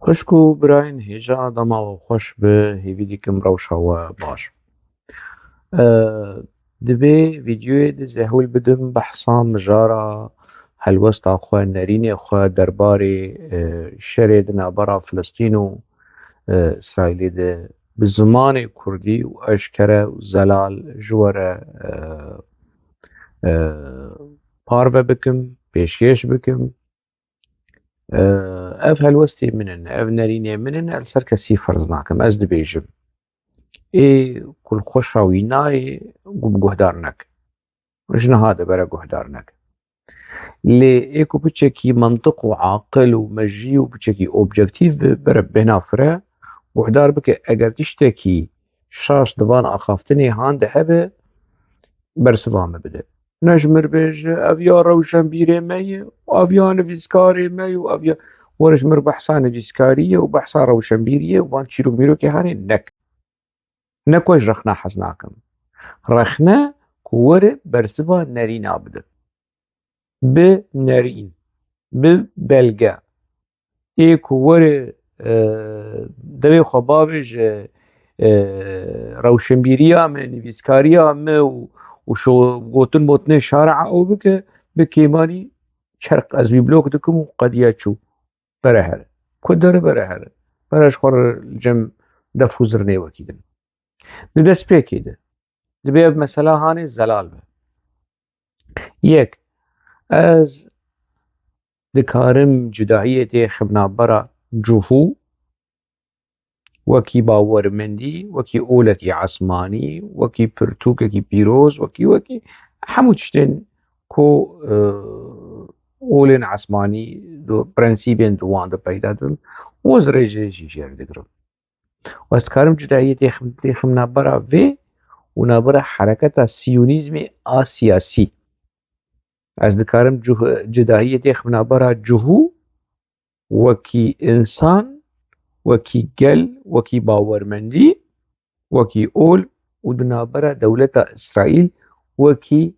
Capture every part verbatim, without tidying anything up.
Xwişk û birayên hêja, dema we xweş be, hêvî dikim rewşa we baş. E, di vê vîdyoyê de ez ê hewl bidim behsa mijara helwesta xwe, nerînê xwe derbarê, e, şerê di navbera Filistîn û, e, Îsraîlê de bi zimanê kurdî û eşkere û zelal ji we re, e, e, parve bikim, pêşkêş bikim. E, ev helwestê min in, ev nerînê min in, ez li ser kesî ferz nakim. Ez dibêjim, ê ku li xweşa wî nayê, gu-, guhdar neke. Ji niha de bere guhdar neke. Lê ê ku piçekî mentiq û aqil û mejî û piçekî objektîf be, bere bêhna fire, guhdar bike, eger tiştekî şaş di van axaftinê han de hebe, bersiva me bide. Ne ji mir bêje, ev ya rewşenbîrê me ye, ev ya nivîskarê me ye û ev ya, were ji mir behsa nivîskariyê û behsa rewşenbîriyê û van çîrok mîrokê hanê neke. Ne ku ez rexna hez nakim. Rexne ku were bersiva nerîna bide. Bi nerîn, bi belge. Ê ku were, e, devê xwe bavêje, e, rewşenbîriya me, nivîskariya me û, û şo-, gotin motinê şare'a ew bike, bi kêmanî çerq ez wî blok dikim û qediya çû. Bere here. Ku dere bere here. Bere ji xwe re li cem def û zirnê wekî din. Di destpêkê de. Divê ev mesela hanê zelal be. Yek, ez dikarim cudahiyê têxim navbera cihû, wekî bawermendî, wekî olekî esmanî, wekî pirtûkekî pîroz, wekî, wekî hemû tiştên ku, e, olên esmanî, du-, prensîbên di wan de peyda dibin, û ez rêjê jî jê re digirim. Û ez dikarim cudahiyê têxim, têxim navbera vê û navbera hereketa siyonîzmê a siyasî. Ez dikarim cuh-, cudahiyê têxim navbera cihû, wekî însan, wekî gel, wekî bawermendî, wekî ol û di navbera dewleta Îsraîl wekî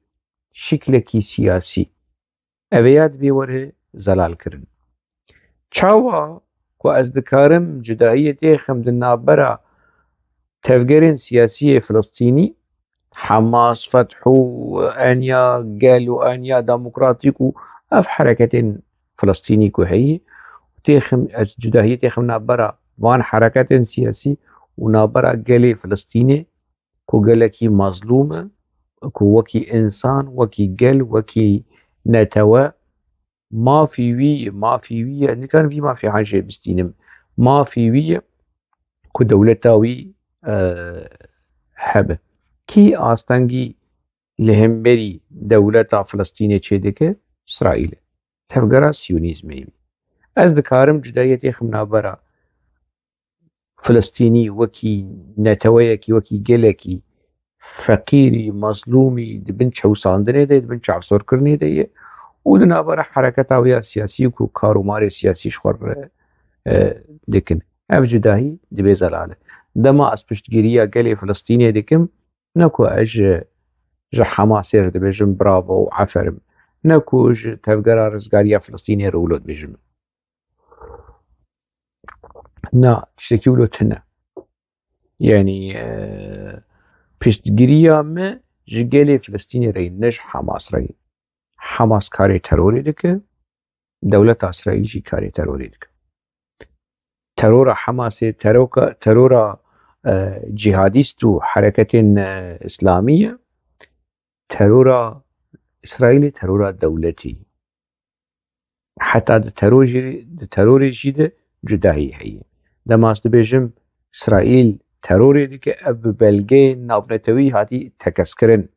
şiklekî siyasî. Ev ê ya divê were zelal kirin. Çawa ku ez dikarim cudahiyê têxim di navbera tevgerên siyasî yê Filistînî, Hamas, Fethu, enya gel û enya demokratîk û ev hereketên Filistînî ku heyî, têxim, ez cudahiyê têxim navbera van hereketên siyasî û navbera gelê Filistînê, ku gelekî mezlûm e, ku wekî însan, wekî gel, wekî netewe, mafî wî ye, mafî wî ye, nikarim vî mafê han jê bistînim. Mafî wî ye ku dewleta wî, e, hebe. Kî astengî li hemberî dewleta Filistînê çêdike? Îsraîl e. Tevgera siyonîzmê wî. Ez dikarim cudahiyê têxim navbera Filistînî wekî neteweyekî, wekî gelekî feqîrî, mezlûmî di bin çewsandinê de, di bin çavsorkirinê de ye û di navbera hereketa wê ya siyasî ku kar û marê siyasî ji xwe re, e, dikin. Ev cudahî divê zelal e. Dema ez piştgiriya gelê Filistînê dikim, ne ku ez ji, ji Hamasê re dibêjim bravo û aferin, ne ku ji Tevgera Rizgariya Filistînê re wilo dibêjim. Na, tiştekî wilo tune. Yanî, e, piştgiriya me ji gelê Filistînê re ye, ne ji Hamas re ye. Hamas karê terorê dike, dewleta Îsraîl jî karê terorê dike. Terora Hamasê, teroka-, terora, e, cîhadîst û hereketên, e, îslamî ye. Terora Îsraîlê terora dewletê ye. Heta di teror jî, di terorê jî de cudahî heye. Dema ez dibêjim Îsraîl terorê dike, ev bi belgeyên navnetewî hatî tekez kirin.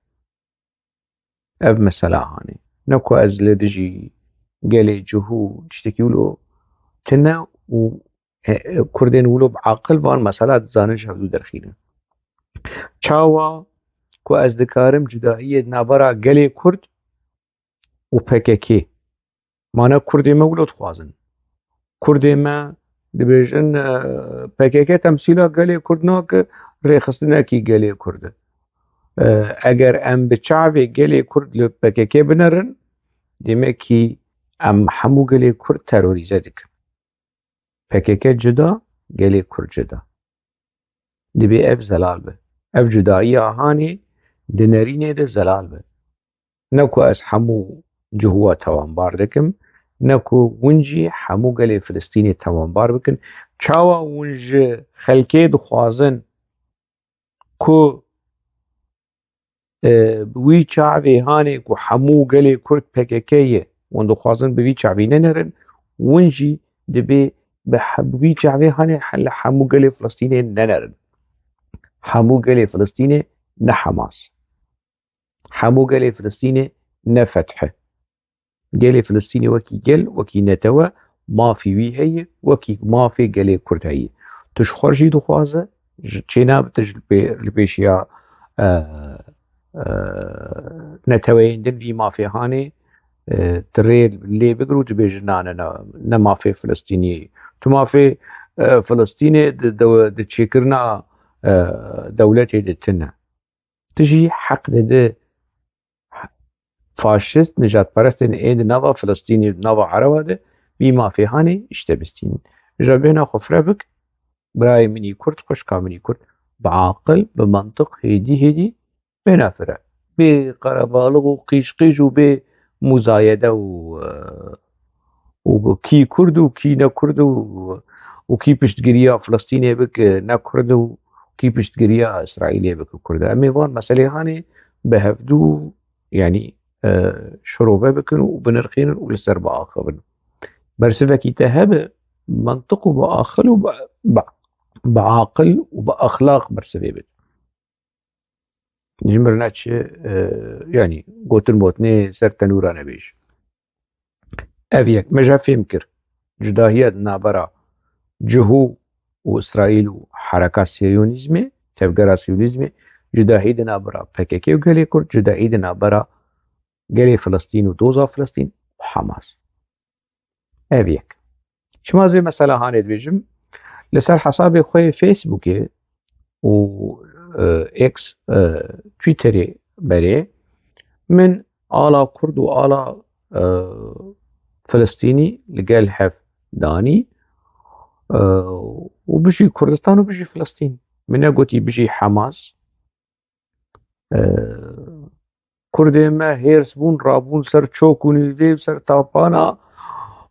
Ev mesela hanê. Ne ku ez li dijî gelê cihû tiştekî wilo tune û, e, e, Kurdên wilo bi aqil van mesela dizanin ji hevdû derxînin. Çawa ku ez dikarim cudahiyê di navbera gelê Kurd û P K K. Mane Kurdê me wilo dixwazin. Kurdê me dibêjin, e, P K K temsîla gelê Kurd nake, rêxistinekî gelê Kurd e. E, eger em bi çavê gelê Kurd li P K K binerin, demekî em hemû gelê Kurd terorîze dikin. P K K cida, gelê Kurd cida. Dibê ev zelal be. Ev cudayiya hanê di nerînê de zelal be. Ne ku ez hemû cihuwa tawanbar dikim, ne ku hûn jî hemû gelê Filistînê tawanbar bikin. Çawa hûn ji xelkê dixwazin ku, e, bi wî çavê hanê ku hemû gelê Kurd P K K ye, hûn dixwazin bi vî çavî nenerin, hûn jî dibê bi he-, bi vî çavê hanê he-, li hemû gelê Filistînê nenerin. Hemû gelê Filistînê ne Hamas. Hemû gelê Filistînê ne Fethe. Gelê Filistînê wekî gel, wekî netewe, mafî wî heye, wekî mafê gelê Kurd heye. Tu ji xwe jî dixwaze, ji çênabe tu ji li pê-, li pêşiya, e, e, neteweyên din vî mafê hanê, e, tu rê lê bigir û dibêje, na, ne, ne, ne mafê Filistîniyê. Tu mafê, e, Filistînê di, di, di çêkirina, e, dewletê de tune. Tu jî heq dide faşist, nijadperestên ên di nava Filistînê, di nava Erewa de, vî mafê hanê îşte bistînin. Îja bêhna xwe fire bik, birayê min î Kurd, xwişka min î Kurd, bi aqil, bi mantiq, hêdî hêdî bêhna fire. Bê qerebalix û qîj qîj û bê muzayede û, e, û kî Kurd û kî ne Kurd û, û kî piştgiriya Filistînê bike ne Kurd û kî piştgiriya Îsraîlê bike Kurd e. Em ê van meselê hanê bi hevdû, yanî, e, şirove bikin û binirxînin û li ser biaxivin. Bersivekî te hebe, mantiq û bi aqil û bi, bi, bi aqil û bi exlaq bersivê bide. Ji mir neçi, e, yanî gotin motinê ser tenûra nebêj. Ev yek. Me jî fêm kir. Cudahiya di navbera cihû û Îsraîl û hereka siyonîzmê, tevgera siyonîzmê, cudahî di navbera P K K û gelê Kurd, cudahî di navbera gelê Filistîn û doza Filistîn û Hamas. Ev yek. Çima ez vê mesela hanê dibêjim? Li ser hesabê xwe yê Facebookê û, e, X, e, Twitterê berê min ala Kurd û ala, e, Filistînî li gel hev danî, e, û bijî Kurdistan û bijî Filistîn. Min negotî bijî Hamas. E, Kurdê me hêrs bûn, rabûn ser çok û nîvê û ser tapana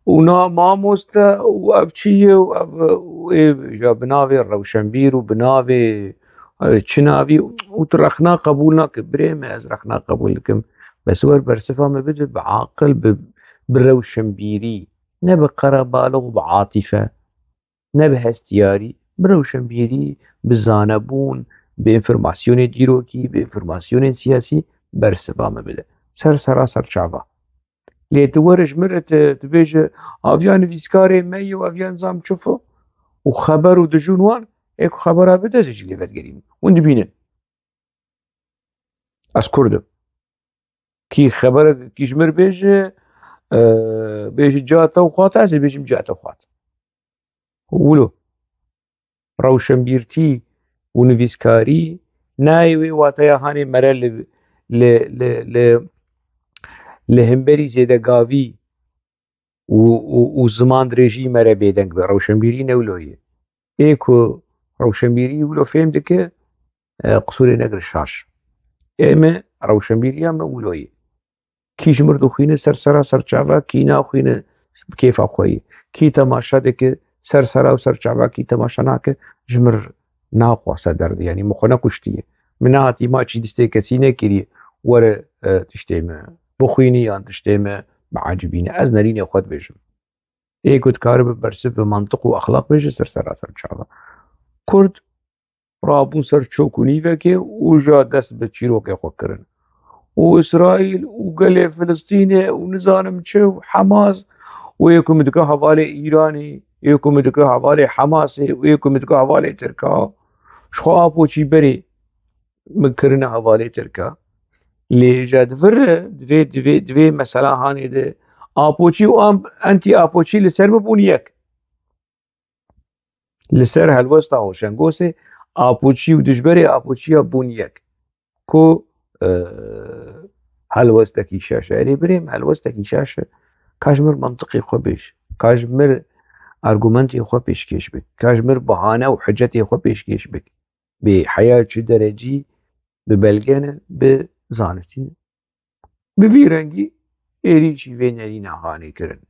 û na mamoste û ev çi ye û ev, û ê ja bi navê rewşenbîr û bi navê, e, çi navî û tu rexna qebûl nake. Birê me, ez rexna qebûl dikim. Bes wer bersiva me bide bi aqil, bi, bi rewşenbîrî, ne bi qerebalix û bi atîfe. Ne bi hestiyarî, bi rewşenbîrî, bi zanebûn, bi înformasyonê dîrokî, bi înformasyonên siyasî bersiva me bide. Ser sera ser çava. Lê tu were ji min re tu, tu bêje, aviya nivîskarê me ye û aviya nizam çi fo û xeber û dijûn wan, ê ku xebera bide, ez jî lê vedigirîm. Hûn dibînin. Ez Kurd im. Kî xeber, kî ji mir bêje, e, bêje ca te û xwe te, ez ê bêjim ca te û xwe te. Wilo. Rewşenbîrtî û nivîskarî nayê wê wateya hanê mere li, li, li, li, li hemberî zêdegavî û, û, û ziman dirêjî mere bêdeng be. Rewşenbîrî ne wilo ye. Ê ku rewşenbîrî wilo fêm dike, e, qisûrê negire şaş. Ê me rewşenbîriya me wilo ye. Kî ji mir dixwîne ser sera ser çava, kî naxwîne bi kêfa xwe ye. Kî temaşe dike ser sera û ser çava, kî temaşe nake, ji mir naxwase derdê. Yanî min xwe nekuştiye. Min nehatî maçî distê kesî nekiriye. Were, e, tiştê me bixwînî yan tiştê me biecibîne. Ez nerînê xwe dibêjim. Ê ku dikaribe bersiv bi mantiq û exlaq bêje ser sera ser çava. Kurd rabûn ser çok û nîvekê û ja dest bi çîrokê xwe kirin. Û Îsraîl û gelê Filistînê û nizanim çi û Hamas û ê ku min dike hevalê Îranê, ê ku min dike hevalê Hamasê û ê ku min dike hevalê Tirka, ji xwe apoçî berê min kirine hevalê Tirka. Lê ji di vir re divê, divê, divê mesela hanê de apoçî û an-, antî apoçî li ser bibûn yek. Li ser helwesta Hoşengosê apoçî û dijberê apoçiya bûn yek. Ku, e, helwestekî şaş e. Erê birêm, helwestekî şaş e. Ka ji mir mantiqê xwe bêj. Ka ji mir argumentê xwe pêşkêş bik. Ka ji mir bahane û hicetê xwe pêşkêş bik. Bê heya çi derecî bi belge ne, bi zanistî ne. Bi vî rengî êrîşî vê nerîna hanê kirin.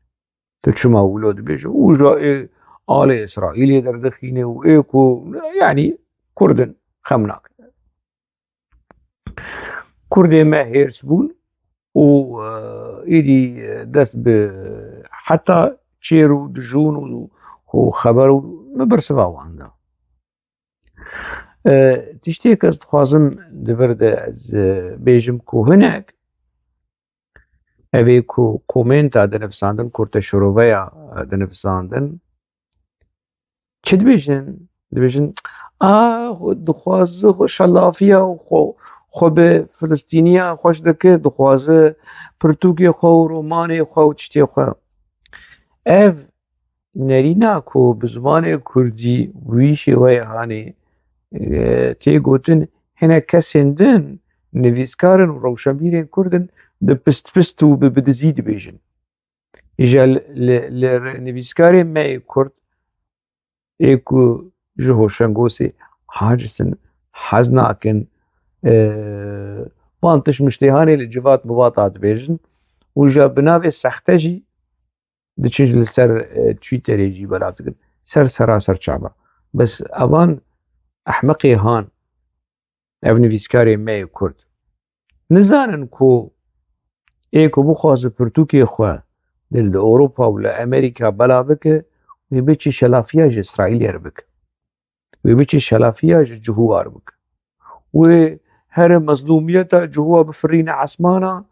Tu çima wilo dibêje? Û ja ê alê Îsraîlê derdixîne û ê ku, yanî, Kurd in, xem nake. Kurdê me hêrs bûn û, e, êdî dest bi heta çêr û dijûn û, û xeber û min bersiva wan da. E, tiştê ku ez dixwazim di vir de ez, e, bêjim ku hinek ev ê ku komenta dinivîsandin, kurte şiroveya dinivîsandin, çi dibêjin? Dibêjin, a, xwe dixwaze xwe şelafiya û xwe, xwe bi Filistîniya xweş dike, dixwaze pirtûkê xwe û romanê xwe û tiştê xwe. Ev nerîna ku bi zimanê kurdî wî şêweyê hanê, e, tê gotin, hinek kesên din, nivîskar in û rewşenbîrên kurd in, di pist pist û bi, bi dizî dibêjin. Îja li, li, li nivîskarê me yê kurd ê ku ji Hoşengosê haciz in, hez nakin, e, van tişt miştê hanê li civat mivata dibêjin û ja bi navê sexte jî diçin ji li ser, e, Twitterê jî belav dikin. Ser sera ser çava. Bes evan ehmeqê han, ev nivîskarê me yê Kurd. Nizanin ku ê ku bixwaze pirtûkê xwe li, li Ewropa û li Amerîka belav bike, wê biçî şelafiya ji Îsraîlê re bike. Wê biçî şelafiya ji cihûwa re bike. Wê here mezlûmiyeta cihûwa bifirîne esmana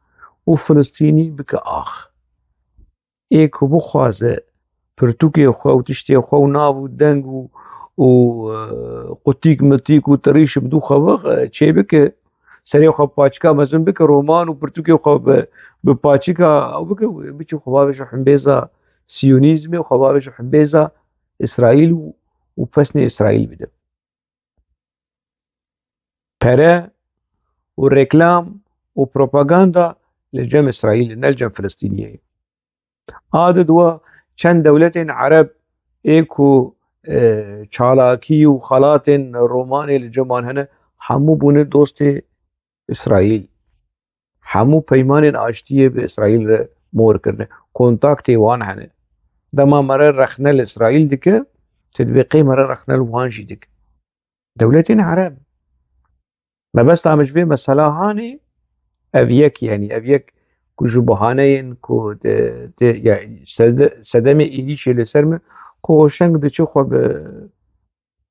û Filistînî bike ax. Ê ku bixwaze pirtûkê xwe û tiştê xwe û nav û deng û, û, e, qutîk mitîk û tirîş bi dû xwe bix-, e, çê bike, serê xwe paçika mezin bike, roman û pirtûkê xwe bi, bi paçika ew bike, wê biçî xwe bavêje himbêza siyonîzmê, xwe bavêje himbêza Îsraîl û, û pesnê Îsraîl bide. Pere û reklam û propaganda li cem Îsraîlê, ne li cem Filistîniyê. A di dua çend dewletên Ereb ê ku, e, çalakî û xelatên romanê li cem wan hene, hemû bûne dostê Îsraîl. Hemû peymanên aştiyê bi Îsraîl re mor kirine. Kontaktê wan hene. Dema mere rexne li Îsraîl dike, tu dibê qey mere rexne li wan jî dike. Dewletên Ereb. Mebesta min ji vê mesela hanê ev yek, yanî ev yek ku ji bahaneyên ku de, de, ya sede-, sedemê êrîşê li ser me ku Hoşeng diçe xwe bi,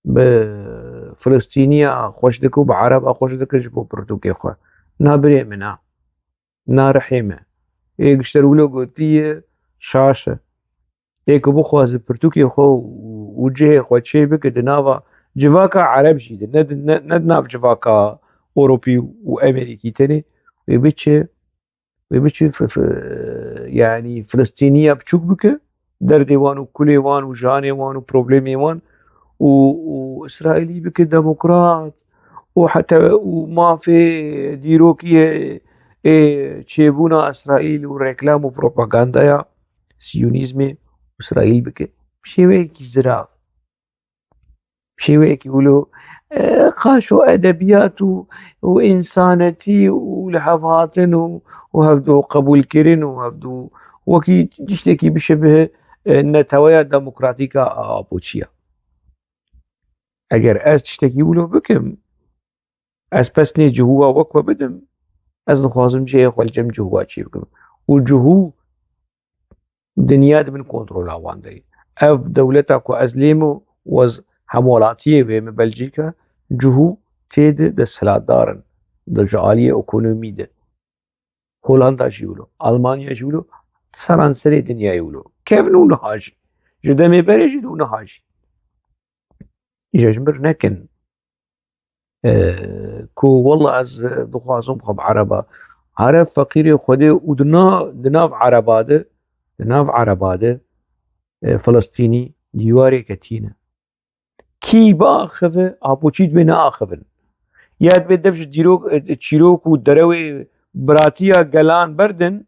bi Filistîniya xweş dike û bi Ereba xweş dike ji bo pirtûkê xwe. Na birê min a. Na rihê me. Ê gişter wilo gotiye şaş e. Ê ku bixwaze pirtûkê xwe û, û cihê xwe çê bike di nava civaka Ereb jî de, ne di, ne, ne di nav civaka Ewropî û Amerîkî tenê, wê biçe, wê biçe fi-, fi-, yanî Filistîniya biçûk bike, derdê wan û kulê wan û janê wan û problemê wan û, û Îsraîlî bike demokrat û heta û mafê dîrokî ê çêbûna Îsraîl û reklam û propagandaya Siyonîzmê Îsraîl bike. Bi şêweyekî zirav. Bi şêweyekî wilo, e, qaşo edebiyat û, û însanetî û lihevhatin û, û hevdu qebûlkirin û hevdu wekî tiştekî bişebihe, e, neteweya demokratîk a Apoçiya. Eger ez tiştekî wilo bikim, ez pesnê cihûwa wek we bidim, ez dixwazim cihê xwe li cem cihûwa çê bikim. Û cihû dinya di bin kontrola wan de ye. Ev dewleta ku ez lê me û ez hemwelatiyê wê me Belcîka, cihû tê de desthilatdar in. Di ji aliyê ekonomî de. Holanda jî wilo, Almanya jî wilo, seranserê dinyayê wilo. Kevn û niha jî. Ji demê berê jî û niha jî. Îja ji mir nekin. E, ku wela ez, e, dixwazim xwe bi Ereba. Ereb feqîrê Xwedê û di na-, di nav Ereba de, di nav Ereba de, e, Filistînî dîwarê ketîne. Kî biaxive, Apoçî dibê neaxivin. Ya dibê dev ji dîrok, e, çîrok û derewê biratiya gelan berdin,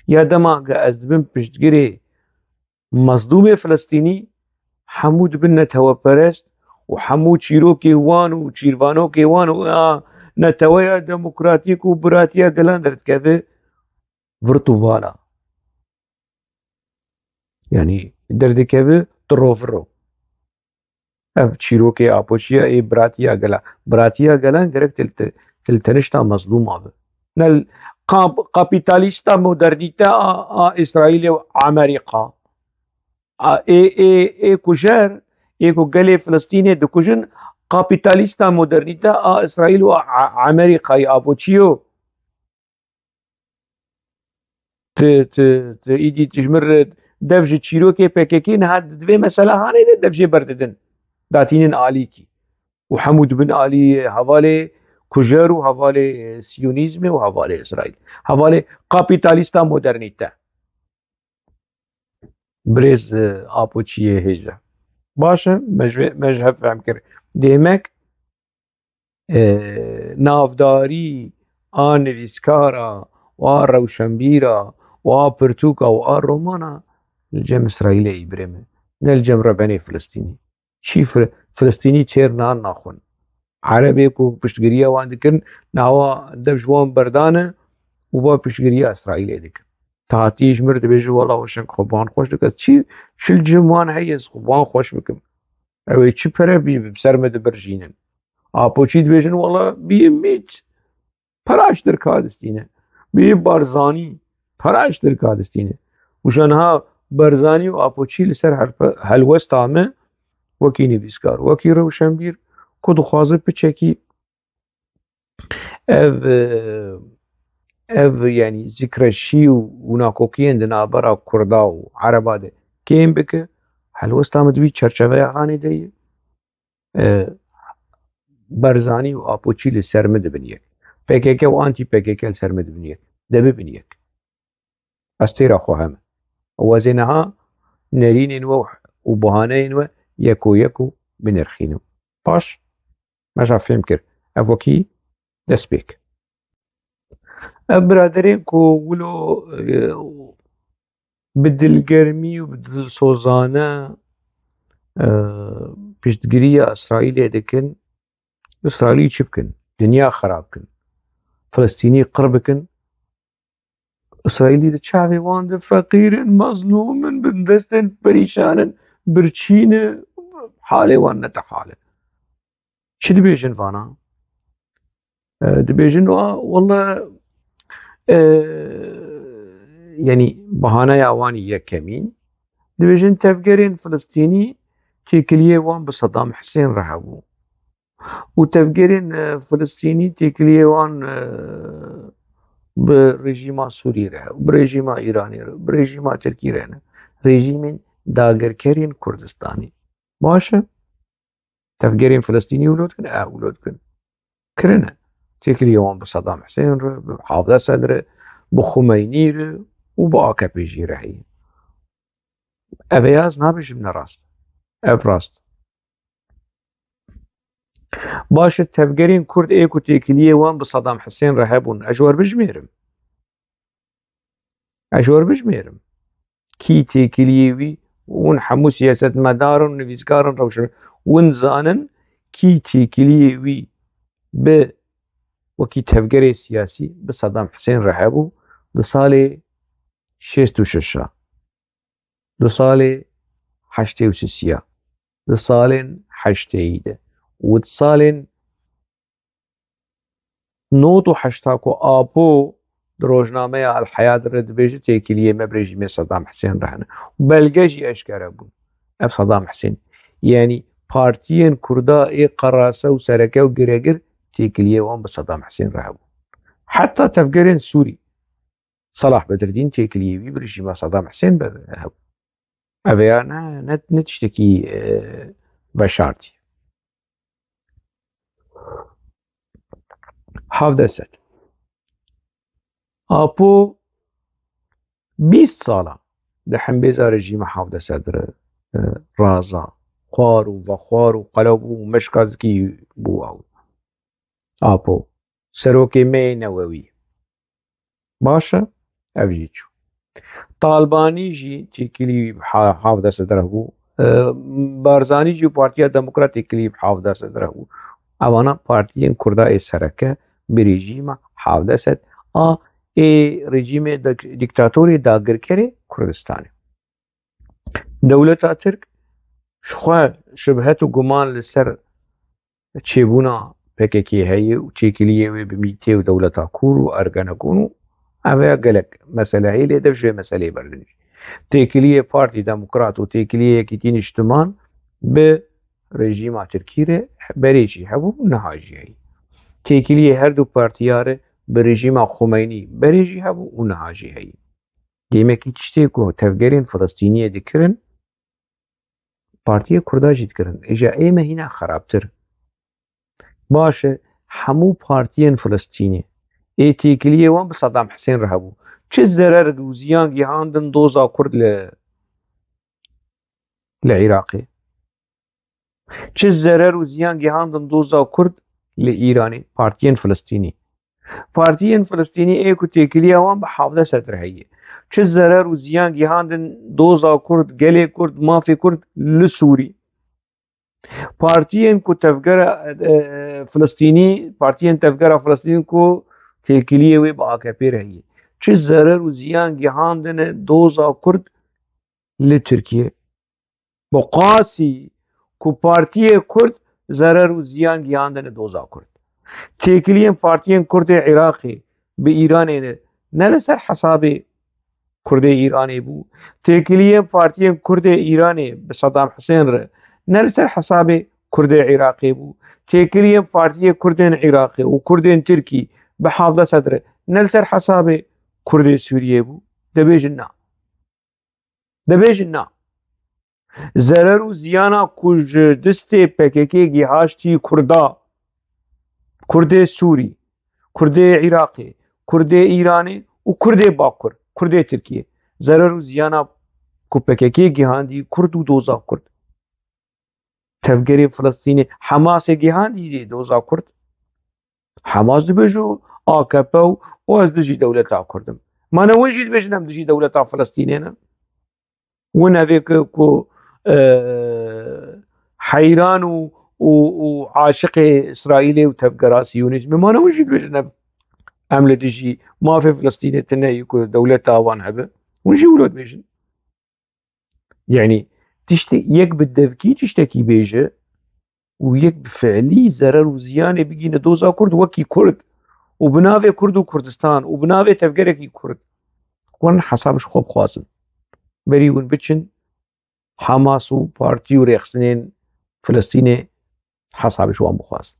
ya dema ge ez dibim piştgirê Mezlûmê Filistînî hemû dibin neteweperest û hemû çîrokê wan û çîrvanokê wan û a neteweya demokratîk û biratiya gelan derdikeve vir û vala. Yanî derdikeve tiroviro. Ev çîrokê Apoçiya ê biratiya gelan. Biratiya gelan gerek til, til, til tenişta mezlûma be. Ne l-, kap-, kapîtalîsta modernîte a, a Îsraîlê û Amerîka. A, ê, ê, ê kujer, ê ku gelê Filistînê dikujin, kapîtalîsta modernîte a Îsraîl û a, a, Amerîkayê Apoçiyo. Tu, tu, tu îdî tu ji min re dev ji çîrokê P K K niha di vê meselehanê de dev jê berdidin. Datînin alîkî. Û hemû dibin alî hevalê kujer û hevalê, e, siyonîzmê û hevalê Îsraîl. Hevalê kapîtalîsta modernîte. Birêz, e, Apoçiyê hêja. Baş e, me ji vê, me ji hev fehm kir. Demek, e, navdarî a nivîskara û a rewşenbîra û a pirtûka û a romana li cem Îsraîlê îbrê me. Ne li cem rebenê Filistînî. Çî Fil-, Filistînî çêr nan naxwin. Erebê ku piştgiriya wan dikin, nawa dev ji wan berdane û va piştgiriya Îsraîlê dikin. Tahatî ji mir dibêje, wela weşek xwe ban xweş dike. Çi, çil cim wan heye ez xwe ban xweş bikim. Ew ê çi pere bî bi ser me dibirjînin. Apoçî dibêjin, wela bî mît. Peraş dirka distîne. Bî Barzanî. Peraş dirka distîne. Û ji niha Barzanî û Apoçî li ser helpe-, helwesta me wekî nivîskar, wekî rewşenbîr, ku dixwaze piçekî ev, e, ev, yanî zikreşî û, û nakokiyên di navbera Kurda û Ereba de kêm bike, helwesta min di vî çerçeveya hanê de ye. E, Barzanî û Apoçî li ser min dibin yek. P K K û antî P K K li ser min dibin yek. De bibin yek. Ez têra xwe heme. Û ez ê niha nerînên we û bahaneyên we yeko yeko binirxînim. Baş, me ja fêm kir. Ev wekî destpêk. Ev biraderên ku wilo, e, bi dilgermî û bi dilsozane, e, piştgiriya Îsraîlê dikin, Îsraîlî çi bikin? Dinya xerab bikin. Filistînî qir bikin. Îsraîlî di çavê wan de feqîr in, mezlûm in, bindest in, perîşan in, birçî ne, halê wan ne te hal e. Çi dibêjin vana? E, dibêjin, wa, wela, e, yanî bahaneya wan yekemîn, dibêjin tevgerên Filistînî têkiliyê wan bi Saddam Husên re hebû. Û tevgerên, e, Filistînî têkiliyê wan, e, bi rejîma Sûrî re, bi rejîma Îranê re, bi rejîma Tirkî re ne. Rejîmên dagirkerên Kurdistanê. Baş e. Tevgerên Filistînî wilo dikin, e, wilo dikin. Kirine. Têkiliyê wan bi Saddam Husên re, bi Havdesel re, bi Xumeynî re û bi A K P jî re heye. Ev ê ez nabêjim ne rast. Ev rast. Baş e, tevgerên Kurd ê ku têkiliyê wan bi Saddam Husên re hebûn, ez ji we re bijmêrim. Ez ji we re bijmêrim. Kî têkiliyê wî, hûn hemû siyasetmedar in, nivîskar in, rewşen, hûn zanin kî têkiliyê wî bi wekî tevgerê siyasî bi Saddam Husên re hebû di salê şêst û şeş a, di salê heştê û sisiya, di salên heştêyî de û di salên nod û heşta ku Apo di rojnameya El Heyat re dibêje têkiliyê me bi rejîmê Saddam Husên re hene. Belge jî eşkere bûn. Ev Saddam Husên. Yanî partiyên Kurda ê qerase û sereke û giregir têkiliyê wan bi Saddam Husên re hebûn. Heta tevgerên Sûrî. Salah Bedridîn têkiliyê wî bi rejîma Saddam Husên be hebû. Ev ya ne, ne, ne tiştekî, e, veşartî. Havdesel. Apo bîst sala di hembêza rejîma Havdesel re, e, raza, xwar û vexwar û qelebû û meşka zikî bû ew. Apo, serokê me yê newewî. Baş e, ev jî çû. Talbanî jî têkilî ha-, hevdeh sed re bû. E, Barzanî jî û Partiya Demokrat têkilî hevdeh sed re bû. Evana partiyên Kurda ê sereke bi rejîma hevdeh sed a ê rejîmê dik-, dîktatorê dagirkerê Kurdistanê. Dewleta Tirk ji xwe şibhet û guman li ser çêbûna P K K heye û têkiliyê wê bi mîtê û dewleta Kûr û Ergenekon û ev ya gelek mesele heye, lê dev ji vê meseleyê berdin jî. Têkiliyê Partî Demokrat û têkiliyê Yekîtî Niştiman bi rejîma Tirkî re berê jî hebû û niha jî heye. Têkiliyê her du partiya re bi rejîma Xumeynî berê jî hebû û niha jî heye. Demekî tiştê ku tevgerên Filistîniyê dikirin, partiyê Kurda jî dikirin. Îja ê me hîna xerabtir. Baş e, hemû partiyên Filistînê ê têkiliyê wan bi Saddam Husên re hebû. Çi zerer û ziyan gihandin doza Kurd li, li Iraqê? Çi zerer û ziyan gihandin doza Kurd li Îranê, partiyên Filistînî? Partiyên Filistînî ê ku têkiliya wan bi hevdeh sed re heye. Çi zerer û ziyan gihandin doza Kurd, gelê Kurd, mafê Kurd li Sûrî? Partiyên ku tevgera, e, Filistînî, partiyên tevgera Filistînî ku têkiliyê wê bi A K P re heye. Çi zerer û ziyan gihandine doza Kurd li Tirkiye? Bi qasî ku partiyê Kurd zerer û ziyan gihandine doza Kurd. Têkiliyên partiyên Kurd ê Iraqê bi Îranê re ne li ser hesabê Kurdê Îranê bû. Têkiliyên partiyên Kurd ê Îranê bi Saddam Husên re ne li ser hesabê Kurdê Iraqê bû. Têkiliyên partiyê Kurdên Iraqê û Kurdên Tirkî bi hevdeh sed re ne li ser hesabê Kurdê Sûriyê bû. Dibêjin na. Dibêjin na. Zerer û ziyana ku ji destê P K K gihaştî Kurda, Kurdê Sûrî, Kurdê Iraqê, Kurdê Îranê û Kurdê Bakur, Kurdê Tirkiyê. Zerer û ziyana ku P K K gihandî Kurd û doza Kurd. Tevgerê Filistînê Hemasê gihandî doza Kurd. Hemas dibêje A K P û, û ez dijî dewleta Kurd im. Ma ne win jî dibêjin em dijî dewleta Filistînê ne? Win evê ku, ku, e, heyran û, û, û aşiqê Îsraîlê û tevgera Siyonîzmê, ma ne win jî dibêjin em, em li dijî mafê Filistînê tune yî ku dewleta wan hebe. Win jî wilo dibêjin. Yani tiştê yek bi devkî tiştekî bêje û yek bi fiilî zerer û ziyanê bigîne doza Kurd wekî Kurd û bi navê Kurd û Kurdistan û bi navê tevgerekî Kurd, wan hesab ji xwe bixwazin. Berî hûn biçin Hamas û partî û rêxistinên Filistînê hesab ji wan bixwazin.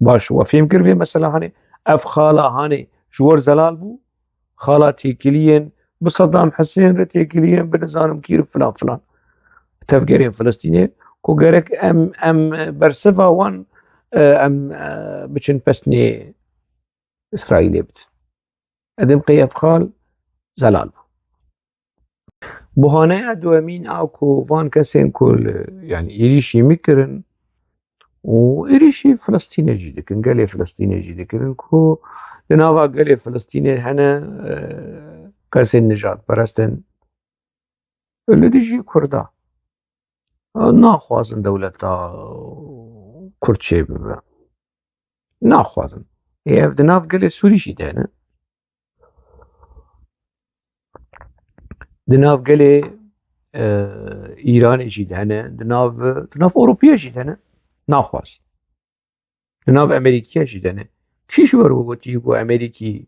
Baş, we fêm kir vê mesela hanê, ev xala hanê ji wir zelal bû, xala têkiliyên bi Saddam Husên re, têkiliyên bi nizanim kî re filan filan. Tevgerên Filistînê ku gerek em, em bersiva wan, e, em, e, biçin pesnê Îsraîlê bidin. Edem qey ev xal zelal bû. Buhaneya duemîn a ku van kesên ku li, yani êrîşî min kirin û êrîşî Filistînê jî dikin, gelê Filistînê jî dikirin ku di nava gelê Filistînê hene, e, kesên nijadperest in li dijî Kurda. Naxwazin dewleta Kurd çêbibe. Naxwazin. Ê, ev di nav gelê Sûrî jî de hene. Di nav gelê, e, Îranê jî de hene. Di nav, di nav Ewropiyê jî de hene. Naxwazin. Di nav Amerîkiyê jî de ne. Kî ji we re gotiye ku Amerîkî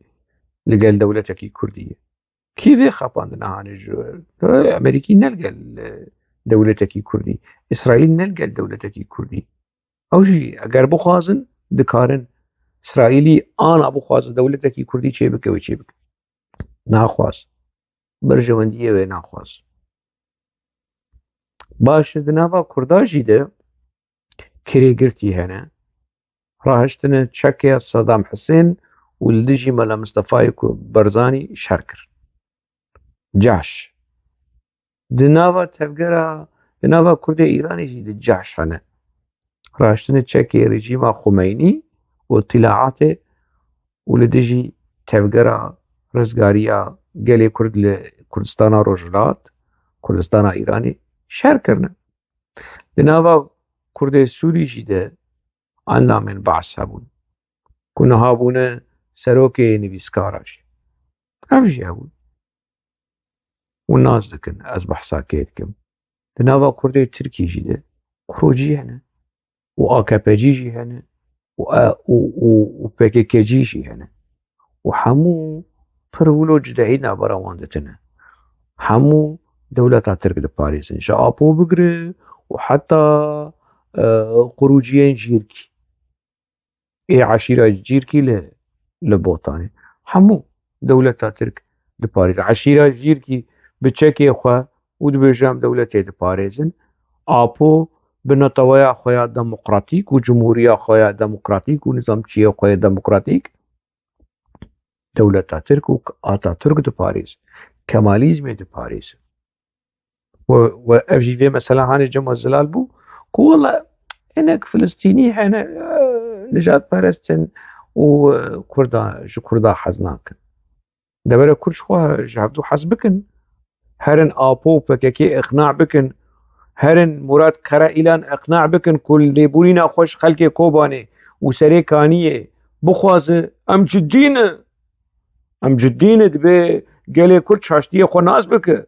li gel dewletekî Kurdî ye? Kî vê xapandina hane ji we? Amerîkî ne li gel, e, dewletekî Kurdî. Îsraîl ne li gel dewletekî Kurdî. Ew jî eger bixwazin, dikarin Îsraîlî ana bixwaze dewletekî Kurdî çêbike, wê çêbike. Naxwaz. Berjewendiyê wê naxwaz. Baş e, di nava Kurda jî de kirêgirtî hene. Rahiştine çekê Saddam Husên û li dijî Mela Mistefayê ku Barzanî şer kir. Caş. Di nava tevgera, di nava Kurdê Îranê jî di caş hene. Rahiştine çekê rejîma Xumeynî û îtilaatê û li dijî tevgera rizgariya gelê Kurd li Kurdistana Rojhilat, Kurdistana Îranê şer kirine. Di nava Kurdê Sûrî jî de endamên Baas hebûn, ku niha bûne serokê nivîskara jî. Ev jî hebûn. Hûn nas dikin, ez behsa kê dikim. Di nava Kurdê Tirkî jî de Qurocî hene. Û A K P cî jî hene. Û, e, û, û, û P K K cî jî hene. Û hemû pir wilo cudehî navbera wan de tune. Hemû dewleta Tirk diparêzin. Ji Apo bigire û heta, e, Qurûciyên Jîrkî. Ê eşîra Cîrkî li, li Botanê. Hemû dewleta Tirk diparêzin. Eşîra Cîrkî bi çekê xwe û dibêje em dewletê diparêzin. Apo bi neteweya xwe ya demokratîk û cumhûriya xwe ya demokratîk û nizamçiyê xwe ya demokratîk dewleta Tirk û Atatürk diparêzin. Kemalîzmê diparêzin. We, we ev jî vê mesela hanê cema zelal bû ku wela hinek Filistînî hene, e, nijadperest in û, e, Kurda, ji Kurda hez nakin. Devere Kurd ji xwe ji hevdû hez bikin. Herin Apo û P K K îqna bikin. Herin Murat Karaîlan îqna bikin ku lêborîna xwe ji xelkê Kobanê û Serê Kaniyê bixwaze. Em cidî ne. Em cidî ne, dibê gelê Kurd çaştiyê xwe nas bike.